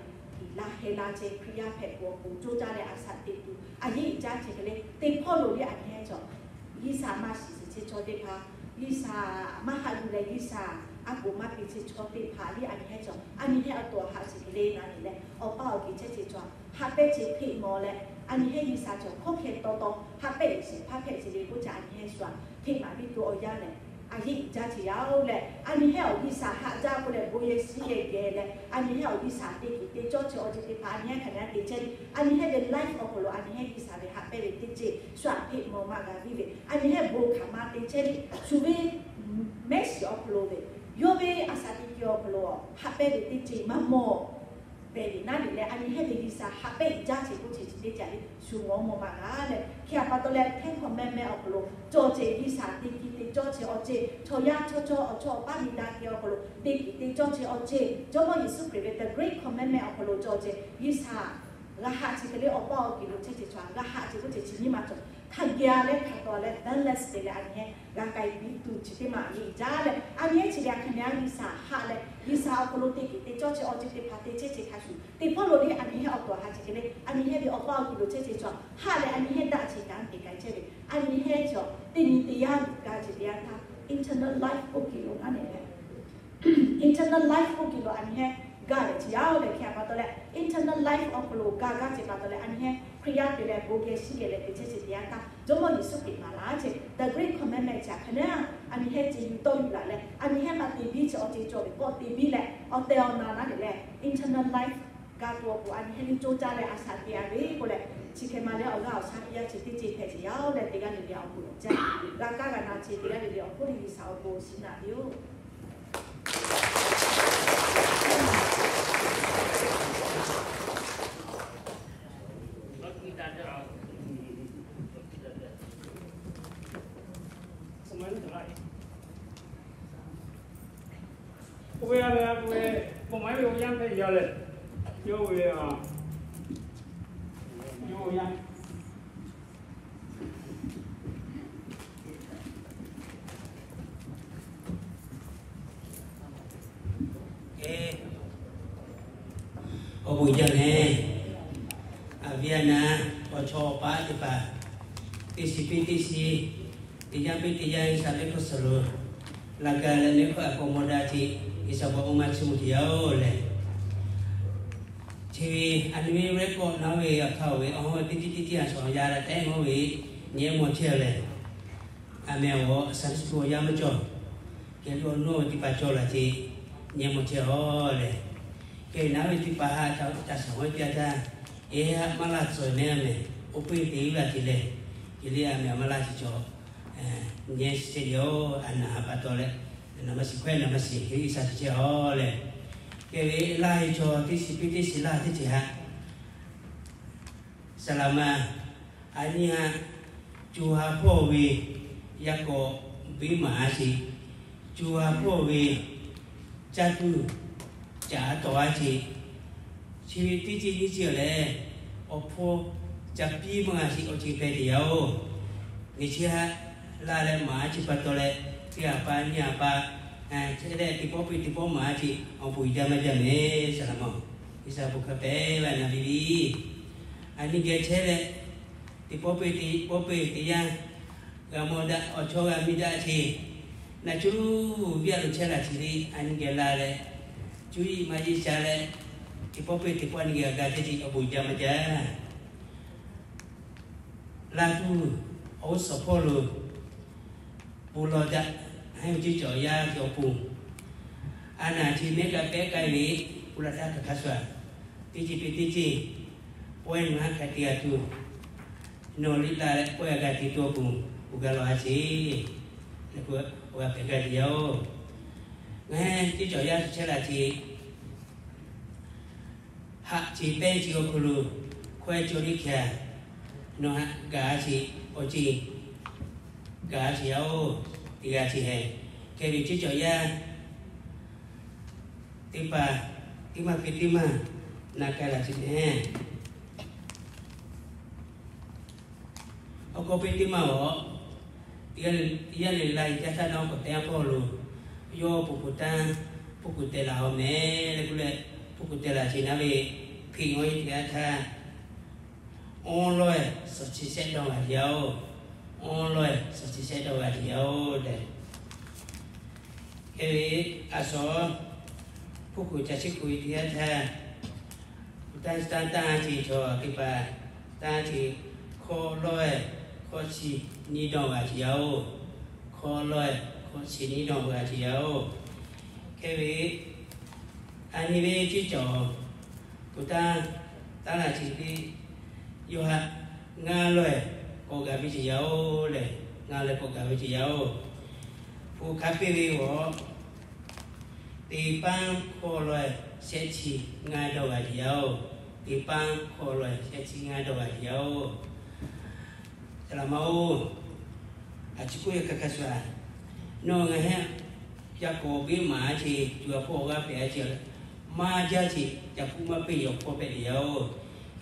laˬ heh la ceh Hkriꞈ yaˇ hpehꞈ k'o awˬ pon coˇ caˇ leh a shaꞈ teꞈ tuˬ a yeˇ iˉ caˇ ceh hk'e le teˇ hpawˇ lo le a nyi heˉ cawˬ G'uiˬsha maˇ shiˍ shiˍ chehˇ chaw teˇ hpaˍ, G'uiˬsha maˇ haꞈ yuˬ leh G'uiˬsha a poˍ maˇ piˇ chehˇ chaw teˇ hpaˍ le a nyi heˉ cawˬ a nyi heˉ awˬ to haꞈ chi hk'e le na nyi leh awˬ paˇ awˬ kiˬ chehˇ ceh cawˬ haꞈ pehnˇ ceh hpeꞈ maw leh, a nyi heˉ G'uiˬsha cawˬ hkawˇ hkeh taw taw haꞈ pehnˇ yeˬ shehˍ hpaˇ hpehꞈ ceh le k'oˆ ceh a nyi heˉ shu a hpeꞈ maˍ piˇ tuˬ awˬ yanˇ leh a yeˇ iˉ caˇ ceh yaˇ oˬ leh, a nyi heˉ awˬ G'uiˬsha haꞈ jaˇ k'oˆ leh bon yehˬ shiˉ yehˬ geh leh a nyi heˉ awˬ G'uiˬsha teˇ kiˬ te cawˇ ceh awˬ ceuˬ teˇ hpaˍ a nyi heˉ hk'aˬ nyaˇ te chehˇ le a nyi heˉ ve life awˬ hk'aw lo a nyi heˉ G'uiˬsha ve haꞈ pehnˇ ve teˇ ceuˬ shu a hpeꞈ maw maˇ g'a viˇ ve a nyi heˉ bon hk'aˬ ma te chehˇ le shu ve mehˉ shiˍ awˬ hk'aw lo ve yawˇ ve a shaꞈ teꞈ kuiˬ awˬ hk'aw lo haꞈ pehnˇ ve teˇ ceuˬ maˇ mawˬ ve le naˉ le leh a nyi heˉ ve G'uiˬsha haꞈ pehnˇ jaˇ ceh k'oˆ ceh chi teˇ caꞈ le shu mawˬ mawˬ maˇ g'a leh, hk'e a pa taw leh Ten Commandment awˬ hk'aw lo cawˬ ceh G'uiˬsha teˇ kiˬ te cawˇ ceh awˬ ceuˬ chaw yaˇ chaw chaw awˬ chawˇ awˬ paˇ miˬ daꞈ kehˬ awˬ hk'aw lo teˇ kiˬ te cawˇ ceh awˬ ceuˬ Jawˇmawˇ Yeˍsuˆ Hkriꞈ ve the great commandment awˬ hk'aw lo cawˬ ceh G'uiˬsha g'a haꞈ chi hk'e le awˬ paˇ awˬ kiˬ lo chehˇ ceh chaw g'a haꞈ ceh k'oˆ ceh chi nyiˇ ma cawˬ hk'a geh leh hk'a taw leh balance te leh a nyi heˉ g'a k'ai piˇ tuˬ chi teˇ ma a nyi heˉ jaˇ leh a nyi heˉ chi leh a hk'aˬ nyaˇ G'uiˬsha haꞈ leh G'uiˬsha awˬ hk'aw lo teˇ kiˬ te cawˇ ceh awˬ ceuˬ teˇ hpaˍ te chehˇ ceh hk'a shuˍ teˇ hpawˇ lo le a nyi heˉ awˬ to haꞈ chi hk'e le a nyi heˉ ve awˬ paˇ awˬ kiˬ lo chehˇ ceh chaw haꞈ leh a nyi heˉ daꞈ ceh kaꞈ te k'ai chehˇ ve a nyi heˉ cawˬ teˇ nyi te yaˇ g'a ceh te yaˇ htaˇ eternal life oˇ kiˬ lo naˉ le leh Eternal life oˇ kiˬ lo a nyi heˉ gaˇ ve chi yaˇ oˬ leh hk'e a pa taw leh, eternal life awˬ hk'aw lo gaˇ gaˇ ceh pa taw leh a nyi heˉ Hkriꞈ yaˇ te leh bon geh shiˉ geh leh te chehˇ ceh te yaˇ htaˇ, Jawˇmawˇ Yeˍsuˆ Hkriꞈ maˍ laˇ ceh the great commandment chi hk'aˬ nyaˇ a nyi heˉ ceh yuˬ tawˇ yuˬ laꞈ leh a nyi heˉ maˇ te biˇ ceh awˬ ceuˬ cawˬ ve k'awꞈ te biˇ leh awˬ tehˬ awˬ na naˉ le leh eternal life g'a tuˬ awˬ pon a nyi heˉ nyiˇ coˇ caˇ leh a shaꞈ te a ve k'oˆ leh, chi hk'e ma leh awˬ g'aˇ awˬ shaˉ piˇ yaˇ ceh teˇ ceh hpehꞈ ceh yaˇ oˬ leh teˇ g'aˇ le le awˬ pon lawˬ jaˇ. G'a kaˇ g'a na ceh teˇ g'aˇ le le awˬ hk'oˆ le G'uiˬsha awˬ pon shiˍ naꞈ ve yoˬ. ve, bon maˍ ve awˬ yanˇ hpehꞈ yaˇ lehˬ, yawˇ ve, yawˇ ve yanˇ. Awˬ bon jaˇ mehˍ. Aˬ viˉ aˬ naˍ, awˬ chawˇ awˬ paˉ teˇ hpaˍ, teˇ shiˍ piˇ teˇ shiˍ, teˇ yanˇ piˇ teˇ yanˇ, G'uiˬsha ve hkawˇ suhˍ lo laꞈ ka leh mehˆ hkawˇ a k'aw mawˇ daꞈ ce, G'uiˬsha bon oˇ ma chiˇ mvuh te yaˇ oˬ lehˬ, chi ve a nyi ve record naˉ ve awˬ hk'aˇ oˬ ve, awˬ hawˉ teˇ tiˉ teˇ tiˉ a shawˍ yaˇ leh tehˉ ngawˇ ve nyi mawˇ chehˇ lehˬ, aˬ mehˍ awˬ Sunday school awˬ yanˇ maˇ cawˬ. Kehˬ lo awˬ nawˇ ve teˇ hpaˍ cawˬ laˬ ce, nyi mawˇ chehˇ aˬ lehˬ, kehˬ naˉ ve teˇ hpaˍ haꞈ ca shaˍ hawˉ piˇ a htaˇ, eˬ haꞈ maˇ laˇ tcuh mehˍ a mehˍ, oˇ peˇ te uˉ laˇ ce lehˬ, kehˬ le a mehˍ maˇ laˇ ce cawˬ. Nyi shiˍ chehˇ yaˇ oˬ, a naˍ haꞈ pa taw leh, naˍ maˇ shiˍ hkawehˇ naˍ maˇ shiˍ G'uiˬsha te chehˇ aˬ lehˬ, kehˬ ve laˇ ve chaw teˇ shiˍ piˇ teˇ shiˍ laˇ teˇ ceuˬ haꞈ saˍ laˍ ma, a nyi haꞈ, co ha hpawˇ ve yaˇ k'awꞈ biˇ maˍ a ce, co ha hpawˇ ve caˇ tuˬ caˍ tawˍ a ce, chi ve teˇ ceuˬ nyiˇ ceuˬ lehˬ, awˬ hpawˇ ca piˇ maˇ g'a ce awˬ ceuˬ hpehꞈ te yaˇ oˬ. Nyi chi haꞈ laˇ leh maˍ a ce pa taw leh, teˇ haꞈ pa nyi haꞈ pa, chehˇ leh teˇ pawˆ piˇ teˇ pawˆ maˍ a ce, awˬ bon jaˇ maˇ jaˇ mehˍ saˍ laˍ ma. G'uiˬsha bon hk'a pehˍ vaˇ na piˇ piˇ. A nyi geh chehˇ leh, teˇ pawˆ piˇ teˇ pawˆ piˇ teˇ yanˇ, g'a mawˇ daꞈ awˬ chawˇ g'a miˇ daꞈ ce, naˬ cuˇ viˇ a lo chehˇ laˬ ce le, a nyi geh la leh, cuˇ yiˍ maˇ yeˇ sha leh, teˇ pawˆ piˇ teˇ pawˆ a nyi geh g'a gaˇ ce ce, awˬ bon jaˇ maˇ jaˇ. Laˇ tuˬ, awˬ g'uˇ suhˍ hpawˇ lo, bon lawˬ daꞈ, haˉ ve ceˇ cawˬ yaˇ cawˬ pon, a naˍ ce mehˆ g'a pehˉ k'ai ve, bon lawˬ daꞈ hk'aˬ hk'aˇ suh a, teˇ ceuˬ piˇ teˇ ceuˬ, pawehˇ naˬ haˉ hk'a te g'a tuˬ, nawˬ liꞈ la leh pawehˇ g'a te tuˬ awˬ pon, bon g'a lawˬ a ce, leh k'o, awˬ g'a pehˬ g'a te yaˇ oˬ. Ngaˬ hui ceˇ cawˬ yaˇ tuˬ chehˇ laˬ ce, haꞈ ce pehˇ ce awˬ hk'aw lo, hkawehˇ cawˬ liˇ hkanˍ, nawˬ haꞈ gaˬ a ce, awˬ ce gaˬ a ce yaˇ oˬ, teˇ g'aˇ ce hehˍ, kehˬ ve ceˇ cawˬ yaˇ teˇ hpaˍ, teˇ maˇ piˇ teˇ maˇ na k'ai laˬ ce mehˍ. Awˬ k'aw piˇ teˇ maˇ aˬ, yaˇ lehˬ la e jaˇ htaˇ nawˬ k'awꞈ te a hpawˇ lo, yawˇ pon kuˬ tanˇ, pon kuˬ teh laˬ aˬ mehˍ leh k'oˆ leh, pon kuˬ teh laˬ ce naˉ ve, hpeꞈ ngawˇ e teˇ g'aˇ htaˇ, awˬ lawˇ e suhˍ chi shehˆ dawˇ g'a ce yaˇ oˬ. Awˬ lawˇ e suhˍ chi shehˆ dawˇ g'a ce yaˇ oˬ tehꞈ, hk'e ve a shaw hpuˇ kuˬ ca chiˇ kuˬ e teˇ g'aˇ htaˇ, tanˇ tanˇ tanˇ ce chaw teˇ hpaˍ, tanˇ ce hkawˇ lawˇ e hkawˇ chi nyiˇ dawˇ g'a ce yaˇ oˬ. Hkawˇ lawˇ e hkawˇ chi nyiˇ dawˇ g'a ce yaˇ oˬ. Hk'e ve a nyi ve ceˇ cawˬ kuˬ tanˇ tanˇ laˬ ce teˇ yawˇ haꞈ ngaˇ lawˇ e k'awꞈ gaˬ ve ce yaˇ oˬ lehˬ, ngaˇ lawˇ e k'awꞈ gaˬ ve ce yaˇ oˬ. Hpu hk'a piˇ ve g'awˬ, teˇ paˉ hkawˇ lawˇ e shehˆ chi ngaˇ dawˇ g'a ce yaˇ oˬ. Teˇ paˉ hkawˇ lawˇ e shehˆ chi ngaˇ dawˇ g'a ce yaˇ oˬ. Saˍ laˍ ma oˬ, a ciˉ k'oˆ ve hk'a hk'a shuˍ a, nawˬ ngaˬ hui yaˇ k'awꞈ biˇ maˍ a ce, co ha hpawˇ awˬ g'aˇ pehꞈ a ce, maˇ jaˇ ce, ca hpuˇ maˇ piˇ yawˬ hpawˇ pehꞈ te yaˇ oˬ.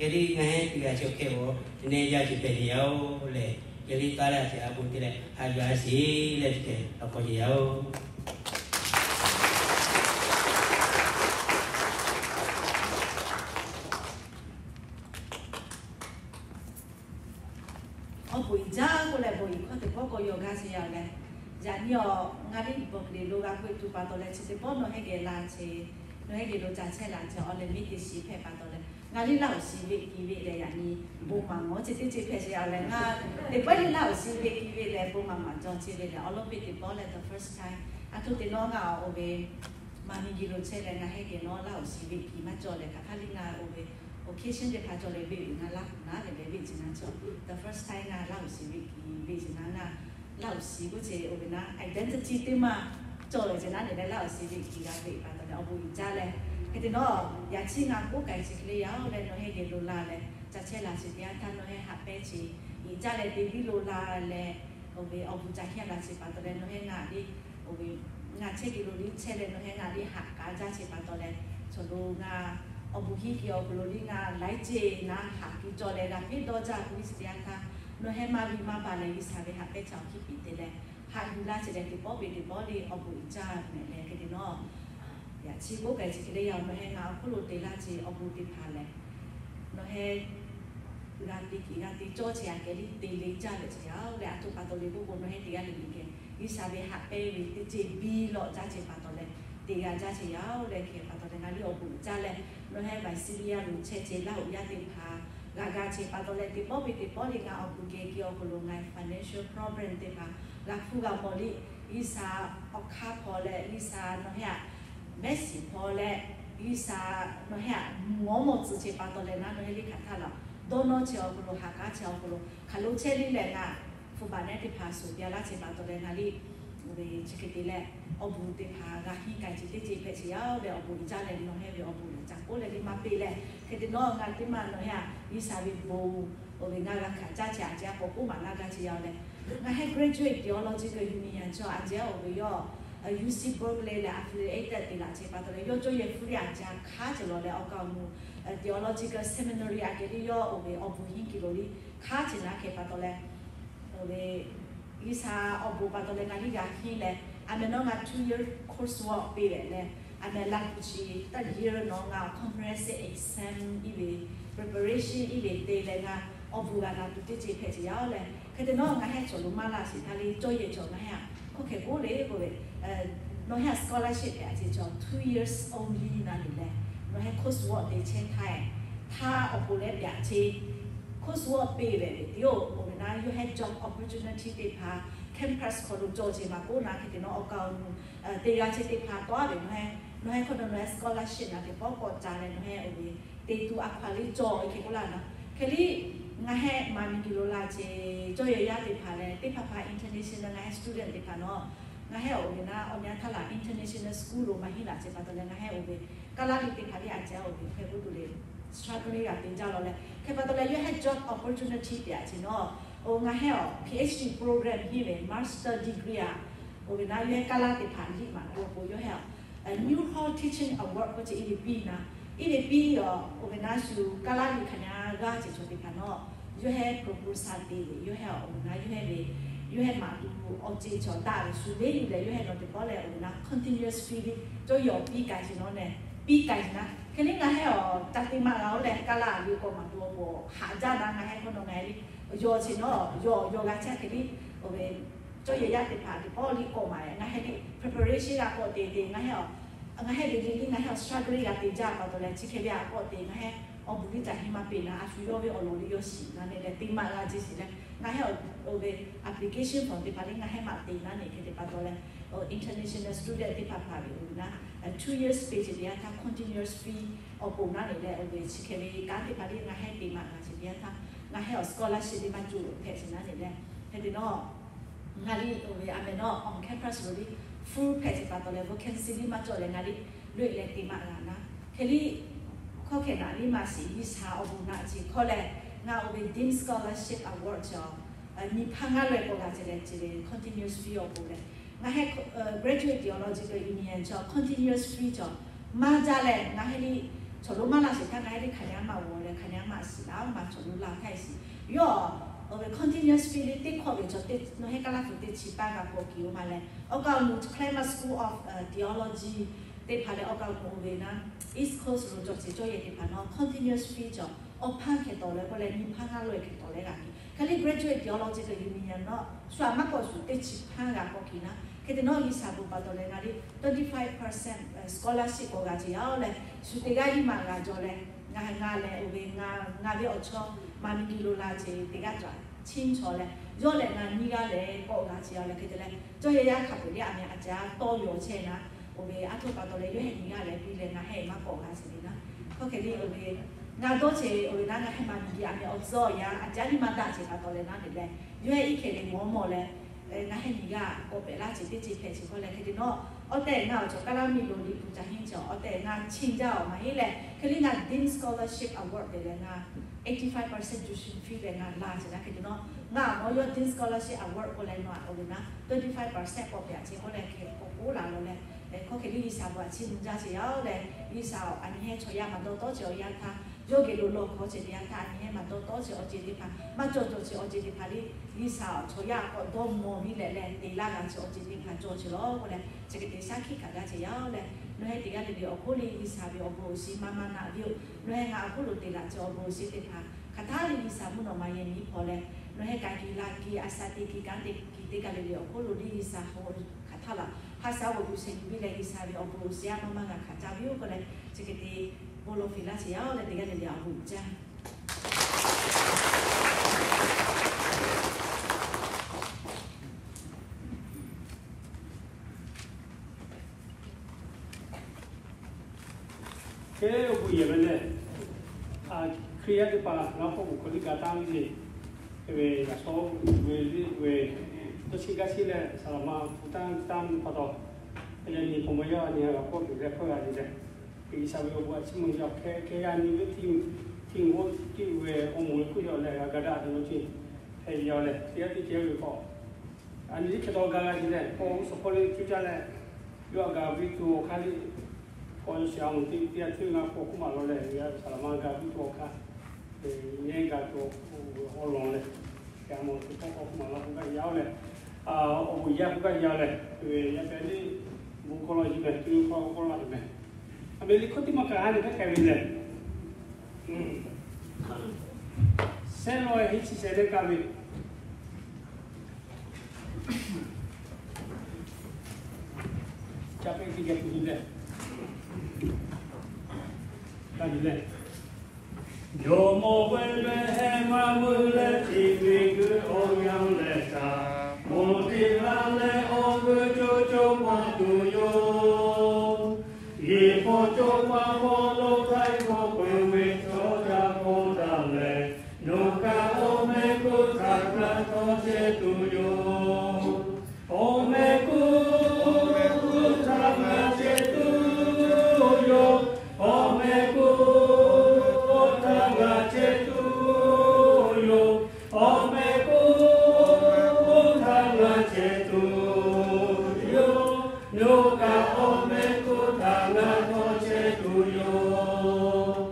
Hk'e te ngaˬ hui teˇ g'aˇ ce awˬ hk'e g'awˬ nehˇ jaˇ ce hpehꞈ te yaˇ oˬ lehˬ, yaˇ liˇ taˇ laˇ ce a bon te leh haꞈ yuˬ a sheˍ leh teˇ hkeh law k'aw ce yaˇ oˬ. Awˬ bon uiˍ jaˇ k'oˆ leh bon uiˍ hkawˇ teˇ pawˆ k'awꞈ yaw gaˇ sheˍ yaˇ leh, yaꞈ nyi awˬ ngaˬ liˇ bawˬ hk'e le lo g'a k'oˆ tuˬ pa taw leh chi teˇ pawˆ nawˬ heh geh la ce, nawˬ heh geh lo ca chehˇ la ce awˬ lehˬ miˇ teˇ shiˍ hpehꞈ pa taw leh, ngaˬ liˇ Laˇ huˍ shiˍ ve kiˍ ve lehˬ yaꞈ nyi bon maˍ ngawˬ ce teˇ ceuˬ hpehꞈ sheˍ yaˇ leh ngaˬ teˇ pawˆ liˇ Laˇ huˍ shiˍ ve kiˍ ve lehˬ bon maˍ maˍ jaw ce ve lehˬ awˬ lawn piˇ teˇ pawˆ leh the first time a htoꞈ te nawˉ ngaˬ awˬ oˇ ve maˍ miˬ geh lo chehˇ leh ngaˬ heh geh nawˉ Laˇ huˍ shiˍ ve kiˍ maˇ cawˬ leh hk'aˬ hk'aˇ liˇ ngaˬ oˇ ve occasion teˇ hpaˍ cawˬ leh ve uiˍ ngaˬ laˇ kuˬ naˉ leh leh ve ce naˉ cawˬ. The first time ngaˬ Laˇ huˍ shiˍ ve kiˍ ve ce naˉ ngaˬ Laˇ huˍ shiˍ k'oˆ ce oˇ ve naˉ identity teˇ maˇ cawˬ leh ce naˉ leh leh Laˇ huˍ shiˍ ve kiˍ g'a ve pa taw leh awˬ bon uiˍ jaˇ leh, hk'e te nawˉ yaꞈ chiˇ ngaˬ k'oˆ k'ai chi hk'e le yaˇ oˬ leh nawˬ heh geh lo la leh ca chehˇ la ce teˇ yanˇ htaˇ nawˬ heh haꞈ pehnˇ ce, iˍ jaˇ leh te viˉ lo la leh, oˇ ve awˬ bon ca hkehˇ la ce pa taw leh nawˬ heh ngaˬ liˇ oˇ ve ngaˬ chehˇ kuiˬ lo liˇ chehˇ leh nawˬ heh ngaˬ liˇ haꞈ k'a jaˇ ce pa taw leh, chaw lo ngaˬ awˬ bon hiˉ ke awˬ hk'aw lo liˇ ngaˬ laiˉ ceuˬ naˉ haꞈ piˇ cawˇ leh g'a piˇ dawˇ jaˇ k'o, iˉ shiˍ teˇ yanˇ htaˇ nawˬ heh maˇ ve maˇ baˬ leh G'uiˬsha ve haꞈ pehnˇ chaw hkiˉ piˍ te leh, haꞈ yuˬ laˇ ce leh teˇ pawˆ ve teˇ pawˆ le awˬ bon uiˍ jaˇ mehˍ leh hk'e te nawˬ yaꞈ chi k'oˆ k'ai ce hk'e le, yaꞈ nawˬ heh ngaˬ awˬ hk'oˆ lo te laˇ ce awˬ bon teˇ hpaˍ lehˬ, nawˬ heh g'a te kiˬ g'a te cawˇ ce aꞈ kehˬ liˇ te le jaˇ leh ce yaˇ-oˬ leh, aˬ htoꞈ pa taw le k'oˆ k'o, nawˬ heh te g'a le le kehˬ G'uiˬsha ve haꞈ pehnˇ ve teˇ ceuˬ biˇ lawꞈ jaˇ ce pa taw leh, te g'a jaˇ ce yaˇ-oˬ leh, hk'e pa taw leh ngaˬ liˇ awˬ bon uiˍ jaˇ leh, nawˬ heh Visalia lo chehˇ ce Laˇ hoꞈ yaˇ teˇ hpaˍ g'a ga ce pa taw leh, teˇ pawˆ ve teˇ pawˆ le ngaˬ awˬ bon geh ke awˬ hk'aw lo ngaˬ financial problem teˇ hpaˍ g'a hpuˇ g'a mawˬ liˇ, G'uiˬsha awˬ hk'aˇ hpaw leh G'uiˬsha nawˬ heh aꞈ mehˉ shiˍ hpaw leh, G'uiˬsha nawˬ heh aꞈ mvuhˇ mawˬ tcuh ce pa taw leh naˉ, nawˬ heh liˇ hk'aˬ htaˇ laˬ dawˇ nawˇ ce awˬ hk'aw lo, haꞈ k'aˉ ce awˬ hk'aw lo hk'aˬ lo chehˇ liˇ leh ngaˬ hpu baˬ nehˉ teˇ hpaˍ suhˍ piˇ laˇ ce pa taw leh ngaˬ liˇ ve chi hk'e te leh, awˬ bon teˇ hpaˍ g'a henˇ k'ai ce teˇ ce hpehꞈ ce yaˇ-oˬ leh, awˬ bon uiˍ jaˇ leh nawˬ heh ve awˬ bon uiˍ ca k'oˆ leh liˇ maˇ peꞈ leh, hk'e te nawˬ ngaˬ teˇ maˇ nawˬ heh aꞈ G'uiˬsha ve bon oˇ ve ngaˬ g'a hkanˍ caˇ ce aꞈ ce a k'awꞈ k'oˆ maˍ laˇ gaˇ ce yaˇ-oˬ leh, ngaˬ heh Graduate Theological Union chaw aꞈ ce oˇ ve yawˇ UC Berkeley leh affiliated te laꞈ ce pa taw leh, yawˇ cawˇ yehˬ hpu liˇ aꞈ ce a hk'aˉ ce lawˬ leh awˬ kaˍ awˬ nu theological seminary aꞈ kehˬ liˇ yawˇ oˇ ve awˬ bon henˇ kuiˬ lo liˇ hk'aˉ ce naˉ hk'e pa taw leh, oˇ ve G'uiˬsha awˬ bon pa taw leh ngaˬ liˇ g'a henˇ leh, aˬ mehˍ nawˉ ngaˬ two year course work peˇ leh leh, aˬ mehˍ laˇ tuˬ chi taˇ yeˇ nawˉ ngaˬ comprehensive exam iˉ ve preparation iˉ ve te leh ngaˬ awˬ bon g'a na tuˬ teˇ ce hpehꞈ ce yaˇ-oˬ leh, hk'e te nawˉ ngaˬ heh chaw lo maˇ laˇ shiˍ htaˇ le cawˇ yehˬ chaw ngaˬ heh aꞈ hk'oˆ hk'e k'oˆ le k'oˆ ve, nawˬ heh aꞈ scholarship hpehꞈ ce chaw two years only naˉ le leh, nawˬ heh course work te chehˇ htaˇ, htaˇ awˬ pon leh pyaꞈ ce course work peˇ ve le teˇ oˬ, oˇ ve naˉ yawˇ heh job opportunity teˇ hpaˍ campus hk'aw lo cawˬ ce maˇ k'oˆ naˉ, hk'e te nawˉ awˬ kaˍ awˬ nu te g'a ce teˇ hpaˍ tawˆ ve nawˬ heh, nawˬ heh hk'aw nawˬ nawˬ heh scholarship naˉ teˇ pawˆ k'awꞈ ca leh nawˬ heh oˇ ve te tuˬ a hkaw-a liˇ cawˬ ve hk'e k'oˆ laˇ naˉ. Hk'e liˇ ngaˬ heh maˍ miˬ guiˬ lo laˇ ce cawˇ yehˬ yaˇ teˇ hpaˍ leh teˇ hpaˍ hpaˍ international ngaˬ heh student teˇ hpaˍ nawˉ, ngaˬ heh oˇ ve naˉ awˬ nyi a htaˇ laˬ international school lo maˇ henˇ laˇ ce pa taw leh ngaˬ heh oˇ ve Kaˉlaˇ liˇ teˇ hpaˍ liˇ aꞈ ce oˇ ve hk'e k'oˆ tuˬ le struggling g'a te jaˇ lawˬ leh, hk'e pa taw leh yawˇ heh job opportunity te aꞈ ce nawˉ, oˇ ngaˬ heh awˬ PhD program henˇ ve master degree aꞈ, oˇ ve naˉ yawˇ heh Kaˉlaˇ teˇ hpaˍ liˇ maˇ tuˬ awˬ pon yawˇ heh aꞈ Newhall Teaching Award k'oˆ ce iˉ ve piˇ naˉ, iˉ ve piˇ aˬ, oˇ ve naˉ shu Kaˉlaˇ liˇ hk'aˬ nyaˇ g'aˇ ce chaw teˇ hpaˍ nawˉ, yawˇ heh proposal te ve yawˇ heh awˬ oˇ ve naˉ yawˇ heh ve, yawˇ heh maˇ tuˬ awˬ ce chaw daꞈ ve shu le yuˬ leh yawˇ heh nawˬ teˇ pawˆ leh oˇ ve naˉ continuous free ve cawˇ yehˬ awˬ piˇ k'ai ce nawˉ leh, piˇ k'ai ce naˉ. Hk'e liˇ ngaˬ heh awˬ ca te maˇ g'a-oˬ leh Kaˉlaˇ liˇ k'awꞈ maˇ tuˬ awˬ pon haꞈ jaˇ naˉ ngaˬ heh hk'aw nawˬ ngaˬ heh liˇ yawˇ ce nawˉ yawˇ yawˇ g'a chehˇ hk'e liˇ oˇ ve cawˇ yehˬ yaˇ teˇ hpaˍ teˇ pawˆ liˇ k'awꞈ maˇ leh ngaˬ heh liˇ preparation g'a k'awꞈ te te ngaˬ heh awˬ ngaˬ heh ve liˇ liˇ ngaˬ heh awˬ struggling g'a te jaˇ pa taw leh chi hk'e ve aꞈ k'awꞈ te ngaˬ heh awˬ bon liˇ ca henˇ maˇ peꞈ naˉ, a shu yawˇ ve awˬ lawn liˇ yawˇ shiˍ naˉ ne leh te maˇ g'a ce shiˍ leh ngaˬ heh oˇ ve application form teˇ hpaˍ liˇ ngaˬ heh maˇ te naˉ ne hk'e te pa taw leh, international student teˇ hpaˍ hpaˍ ve oˇ ve naˉ two years peˇ ce teˇ yanˇ htaˇ continuous free awˬ pon naˉ ne leh oˇ ve chi hk'e ve kanˉ teˇ hpaˍ liˇ ngaˬ heh te maˇ g'a ce teˇ yanˇ htaˇ ngaˬ heh awˬ scholarship teˇ maˇ co lo hpehꞈ ce naˉ ne leh, hk'e te nawˉ ngaˬ liˇ oˇ ve aˬ mehˍ nawˉ on campus lo liˇ full hpehꞈ ce pa taw leh vacancy liˇ maˇ cawˬ leh ngaˬ liˇ loꞈ e leh te maˇ g'a naˉ. Hk'e liˇ hkawˇ hkehꞈ naꞈ liˇ maˇ shiˍ G'uiˬsha awˬ bon naꞈ ce hkawˇ leh, ngaˬ oˇ ve Dean Scholarship Award chaw nyi hpaˇ ngaˇ laweh k'awꞈ g'a ce leh ce ve continuous free awˬ pon leh, ngaˬ heh graduate theological union chaw continuous free chaw maˇ jaˇ leh ngaˬ heh liˇ chaw lo maˇ laˇ shiˍ htaˇ ngaˬ heh liˇ hk'aˬ nyaˇ maˇ g'aw leh hk'aˬ nyaˇ maˇ shiˍ laˇ maˇ chaw lo laˇ htaˇ e shiˍ. Yawˇ oˇ ve continuous free liˇ teˇ hkawˇ ve chaw nawˬ heh Kaˉlaˇ hpu teˇ chi paˇ g'a k'awꞈ kiˬ-oˬ ma leh awˬ kaˍ awˬ nu Claremont School of Theology teˇ hpaˍ leh awˬ kaˍ awˬ nu oˇ ve naˉ East Coast lo cawˬ ce cawˇ yehˬ teˇ hpaˍ nawˉ continuous free chaw awˬ hpaˇ hkeh tawˍ leh k'oˆ leh nyi hpaˇ ngaˇ laweh hkeh tawˍ leh g'a kiˬ. Hk'e liˇ graduate theological union nawˉ shu aꞈ maˇ k'awꞈ shu teˇ chi hpaˇ g'a k'awꞈ kiˬ naˉ. Hk'e te nawˉ G'uiˬsha bon pa taw leh ngaˬ liˇ twenty five percent scholarship k'awꞈ g'a ce yaˇ-oˬ leh, shu te g'aˇ liˇ maˇ g'a jaw leh, ngaˬ heh ngaˬ leh oˇ ve ngaˬ ve awˬ chawˇ maˇ miˬ guiˬ lo laˇ ce teˇ g'aˇ caꞈ chiˇ chaw leh, yawˇ leh ngaˬ nyiˇ g'aˇ leh k'awꞈ g'a ce yaˇ leh hk'e te leh, cawˇ yehˬ yaˇ hk'a peu-eˬ liˇ aˬ meh aˬ caˉ tawˇ yaw chehˇ naˉ, oˇ ve aˉ htoꞈ pa taw leh yawˇ heh nyiˇ g'aˇ leh piˇ leh ngaˬ heh maˇ k'awꞈ g'a ce le naˉ. Hkawˇ hk'e liˇ oˇ ve ngaˬ dawˇ ce oˇ ve naˉ ngaˬ heh maˇ miˬ guiˬ aˬ meh awˬ tcuhˉ awˬ yanˇ aˬ caˉ liˇ maˇ daꞈ ce pa taw leh naˉ te leh, yawˇ heh iˉ hkeh ve mawˬ mawˬ leh leh ngaˬ hehˉ nyi g'aˇ k'awꞈ pehꞈ laˇ ce teˇ ce hpehꞈ ce k'oˆ leh hk'e te nawˉ, awˬ tehˬ ngaˬ awˬ cawˬ kaˇ laˇ miˬ loˍ liꞈ hpu ca henˇ cawˬ awˬ tehˬ ngaˬ chi jaˇ awˬ maˇ heˆ leh hk'e liˇ ngaˬ Dean's Scholarship Award te leh ngaˬ eighty five percent tuition fee leh ngaˬ la ce laˇ hk'e te nawˉ, ngaˬ awˬ maˇ yawˇ Dean's Scholarship Award k'oˆ leh nawˬ aꞈ k'oˆ ve naˉ twenty five percent k'awꞈ pehꞈ ce k'oˆ leh hk'e k'awꞈ k'oˆ laˬ lawˬ leh, hk'aw hk'e liˇ G'uiˬsha bon aꞈ chiˇ mvuh jaˇ ce yaˇ-oˬ leh, G'uiˬsha awˬ a nyi hehˉ chaw yaˇ maˇ dawˇ tawˉ ce awˬ yanˇ htaˇ, yawˇ geh lo lawˬ hkawˇ ce teˇ yanˇ htaˇ a nyi hehˉ maˇ dawˇ tawˉ ce awˬ ceuˬ teˇ hpaˍ, maˇ cawˬ cawˬ ce awˬ ceuˬ teˇ hpaˍ liˇ G'uiˬsha awˬ chaw yaˇ k'awꞈ dawˇ mawˬ ve leh leh te laˇ g'a ce awˬ ceuˬ teˇ hpaˍ cawˬ ce lawˬ k'oˆ leh, chi hk'e te shaˉ hkiˆ hkanˍ gaˇ ce yaˇ-oˬ leh, nawˬ hehˉ teˇ g'aˇ le le awˬ hk'oˆ liˇ G'uiˬsha ve awˬ bon awˬ shiˍ maˇ maˇ naꞈ ve yoˬ. Nawˬ hehˉ ngaˬ awˬ hk'oˆ lo te laꞈ ce awˬ bon awˬ shiˍ teˇ hpaˍ hk'aˬ htaˇ liˇ G'uiˬsha mvuhˇ naw ma yehˬ miˉ hpawˇ leh, nawˬ hehˉ ka kiˬ la kiˬ a sha te kiˬ kanˉ te kiˬ teˇ g'aˇ le le awˬ hk'oˆ lo liˇ G'uiˬsha hk'aˬ htaˇ laˬ ha sha g'awˬ kuˬ sheˍ yuˬ piˇ leh G'uiˬsha ve awˬ bon awˬ shiˍ a maˇ maˇ g'a hkanˍ caˇ ve yoˬ k'oˆ leh, chi hk'e te bon lawˬ feˍ laˇ ce yaˇ-oˬ leh teˇ g'aˇ le le awˬ bon uiˍ jaˇ. Hk'e awˬ bon yehˬ ve lehˬ, Hkriꞈ yaˇ teˇ hpaˍ ngaˇ hpawˇ k'oˍ hk'aw liˇ ga taˇ ve le, ve yaꞈ shawˉ ve le ve, tawˇ chiˇ gaˇ chiˇ leh saˍ laˍ ma hpu tanˇ tanˇ pa taw, yaꞈ nyi hk'aw maˇ yaˇ nyi g'a k'awꞈ tuˬ leh hpawˇ g'a le leh, G'uiˬsha ve awˬ bon aꞈ chiˇ mvuh yaˇ hk'e hk'e yaˇ nyi ve hteˇ hteˇ g'oˇ tiˇ ve awˬ moˍ ve hkuˇ yaw leh g'a ga daꞈ ve lo ce, hk'e yaw leh teˇ g'aˇ teˇ ceh ve k'awꞈ a nyi teˇ hk'e taw ga g'a ce leh, k'awꞈ g'uˇ suhˍ hk'aw le cuˇ caˇ leh, yawˇ a ga viˇ tuˬ awˬ hk'aˇ le, k'awꞈ yaw shiˍ a moˍ teˇ teˇ g'aˇ hteˇ ve ngaˇ hk'aw hk'oˆ maˬ law leh, yaꞈ saˍ laˍ ma ga viˇ tuˬ awˬ hk'aˇ, nehˉ ga tuˬ awˬ lawn leh, yaꞈ mawˬ teˇ hk'awꞈ hk'oˆ maˬ law k'oˆ gaˇ yaˇ-oˬ leh, awˬ bon yaˇ k'oˆ gaˇ yaˇ leh, yaˇ pehꞈ le, bon hkawˇ law yiˇ mehˍ, teˇ hkawˇ k'awꞈ laˇ tuˬ mehˍ. A ve liꞈ hkawˇ teˇ maˇ kaꞈ ha lehˬ hpehꞈ ve lehˬ, sehˉ lawˇ henˇ chi shehˍ leh kaˇ ve, ca pehˇ teˇ geh tuˬ leh, ka yuˬ leh, jawˇ mawˇ ve mehˆ heˆ maˇ meuˇ leh, chi ve g'uiˇ awˬ yanˇ leh htaꞈ mawˬ te laˇ leh, awˬ g'uiˇ co co maˇ tuˬ yoˬ. Yeˬ hpawˇ cawˇ maˇ hpawˇ lo htaiˍ hkawˇ peuˬ ve chaw yaˇ hpawˇ daꞈ leh, nawˬ kaꞈ awˬ meh kuˇ htaꞈ ngaˬ htawˇ chehˇ tuˬ yoˬ. Awˬ meh kuˇ htaꞈ ngaˬ chehˇ tuˬ yoˬ. Awˬ meh kuˇ htaꞈ ngaˬ chehˇ tuˬ yoˬ. Awˬ meh kuˇ htaꞈ ngaˬ chehˇ tuˬ yoˬ. Nawˬ kaꞈ awˬ meh kuˇ htaꞈ ngaˬ htawˇ chehˇ tuˬ yoˬ.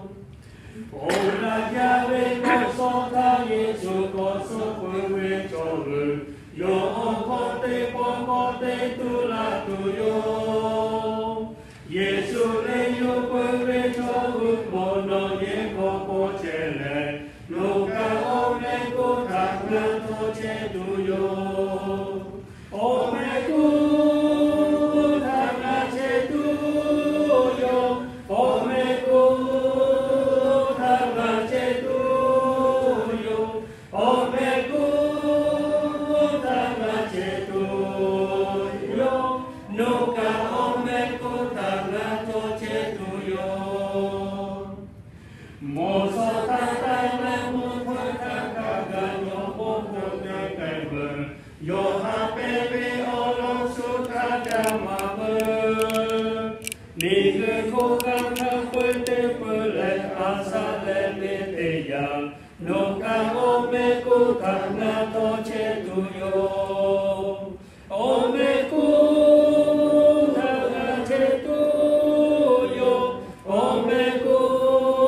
Awˬ laꞈ jaˇ ve k'awꞈ shawˉ htaˇ, Yeˍsuˆ k'awꞈ shawˉ peuˬ ve cawˬ leuˬ, yawˇ awˬ hkawˇ teˇ pawˆ k'awꞈ te tuˬ laˇ tuˬ yoˬ. Yeˍsuˆ lehˬ yawˇ peuˬ ve chaw hui mawˬ nawˬ yehˬ hk'aw paw chehˇ lehˬ, nawˬ kaꞈ awˬ meh kuˇ htaꞈ ngaˬ htawˇ chehˇ tuˬ yoˬ. Awˬ meh kuˇ htaꞈ ngaˬ chehˇ tuˬ yoˬ. Awˬ meh kuˇ htaꞈ ngaˬ chehˇ tuˬ yoˬ. Awˬ meh kuˇ htaꞈ ngaˬ chehˇ tuˬ yoˬ. Nawˬ kaꞈ awˬ meh kuˇ htaꞈ ngaˬ htawˇ chehˇ tuˬ yoˬ. Mawˬ shawˍ htaˇ taiˍ leh mvuhˇ hpeuˇ htaˇ kaꞈ g'a yawˇ bon hkawˇ k'ai k'ai veuˬ. Yawˇ haꞈ pehˇ ve awˬ lawn shu htaˇ caˇ maˍ veuˬ. Miˬguiˬ hk'oˆ kaꞈ hk'a peu-eˬ te peuˬ leh, a shaꞈ leh ve teˇ yanˇ, nawˬ kaꞈ awˬ meh kuˇ htaꞈ ngaˬ htawˇ chehˇ tuˬ yoˬ. Awˬ meh kuˇ htaꞈ ngaˬ chehˇ tuˬ yoˬ. Awˬ meh kuˇ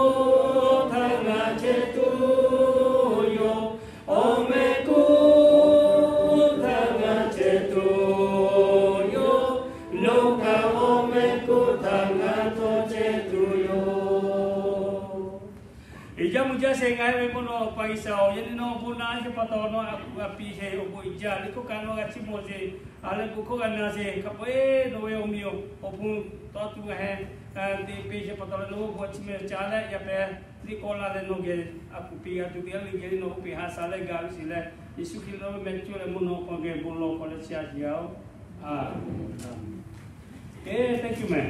htaꞈ ngaˬ chehˇ tuˬ yoˬ. Awˬ meh kuˇ htaꞈ ngaˬ chehˇ tuˬ yoˬ. Nawˬ kaꞈ awˬ meh kuˇ htaꞈ ngaˬ htawˇ chehˇ tuˬ yoˬ. Iˉ jaˇ mvuh jaˇ sheˍ ngaˬ hui ve mvuhˇ naw pa G'uiˬsha-oˬ, yaꞈ nyi nawˬ bon naꞈ sheˍ pa taw nawˬ a kuˬ a piˇ sheˍ awˬ bon iˉ jaˇ. Liꞈ hkawˇ kaꞈ nawˬ g'a chiˇ mvuh sheˍ, a leh bon hkawˇ g'a na sheˍ. Hk'a peu-eˬ nawˬ ve awˬ miˬ awˬ hponˇ tawˇ tuˬ ngaˬ heh te piˇ sheˍ pa taw leh nawˬ ve bon chiˇ mvuh caˇ leh yaˇ pehˍ liꞈ kawˆ la leh nawˬ geh a kuˬ piˇ g'a tuˬ teˇ g'aˇ le geh le nawˬ oˇ peꞈ ha sha leh gaˬ ve sheˍ leh, Yeˍsuˆ Hkriꞈ nawˬ ve meh cuˇ leh mvuhˇ naw hk'aw geh bon lawˬ hk'aw leh chi a tiꞈ yaˇ-oˬ. Aˬ, thank you meh.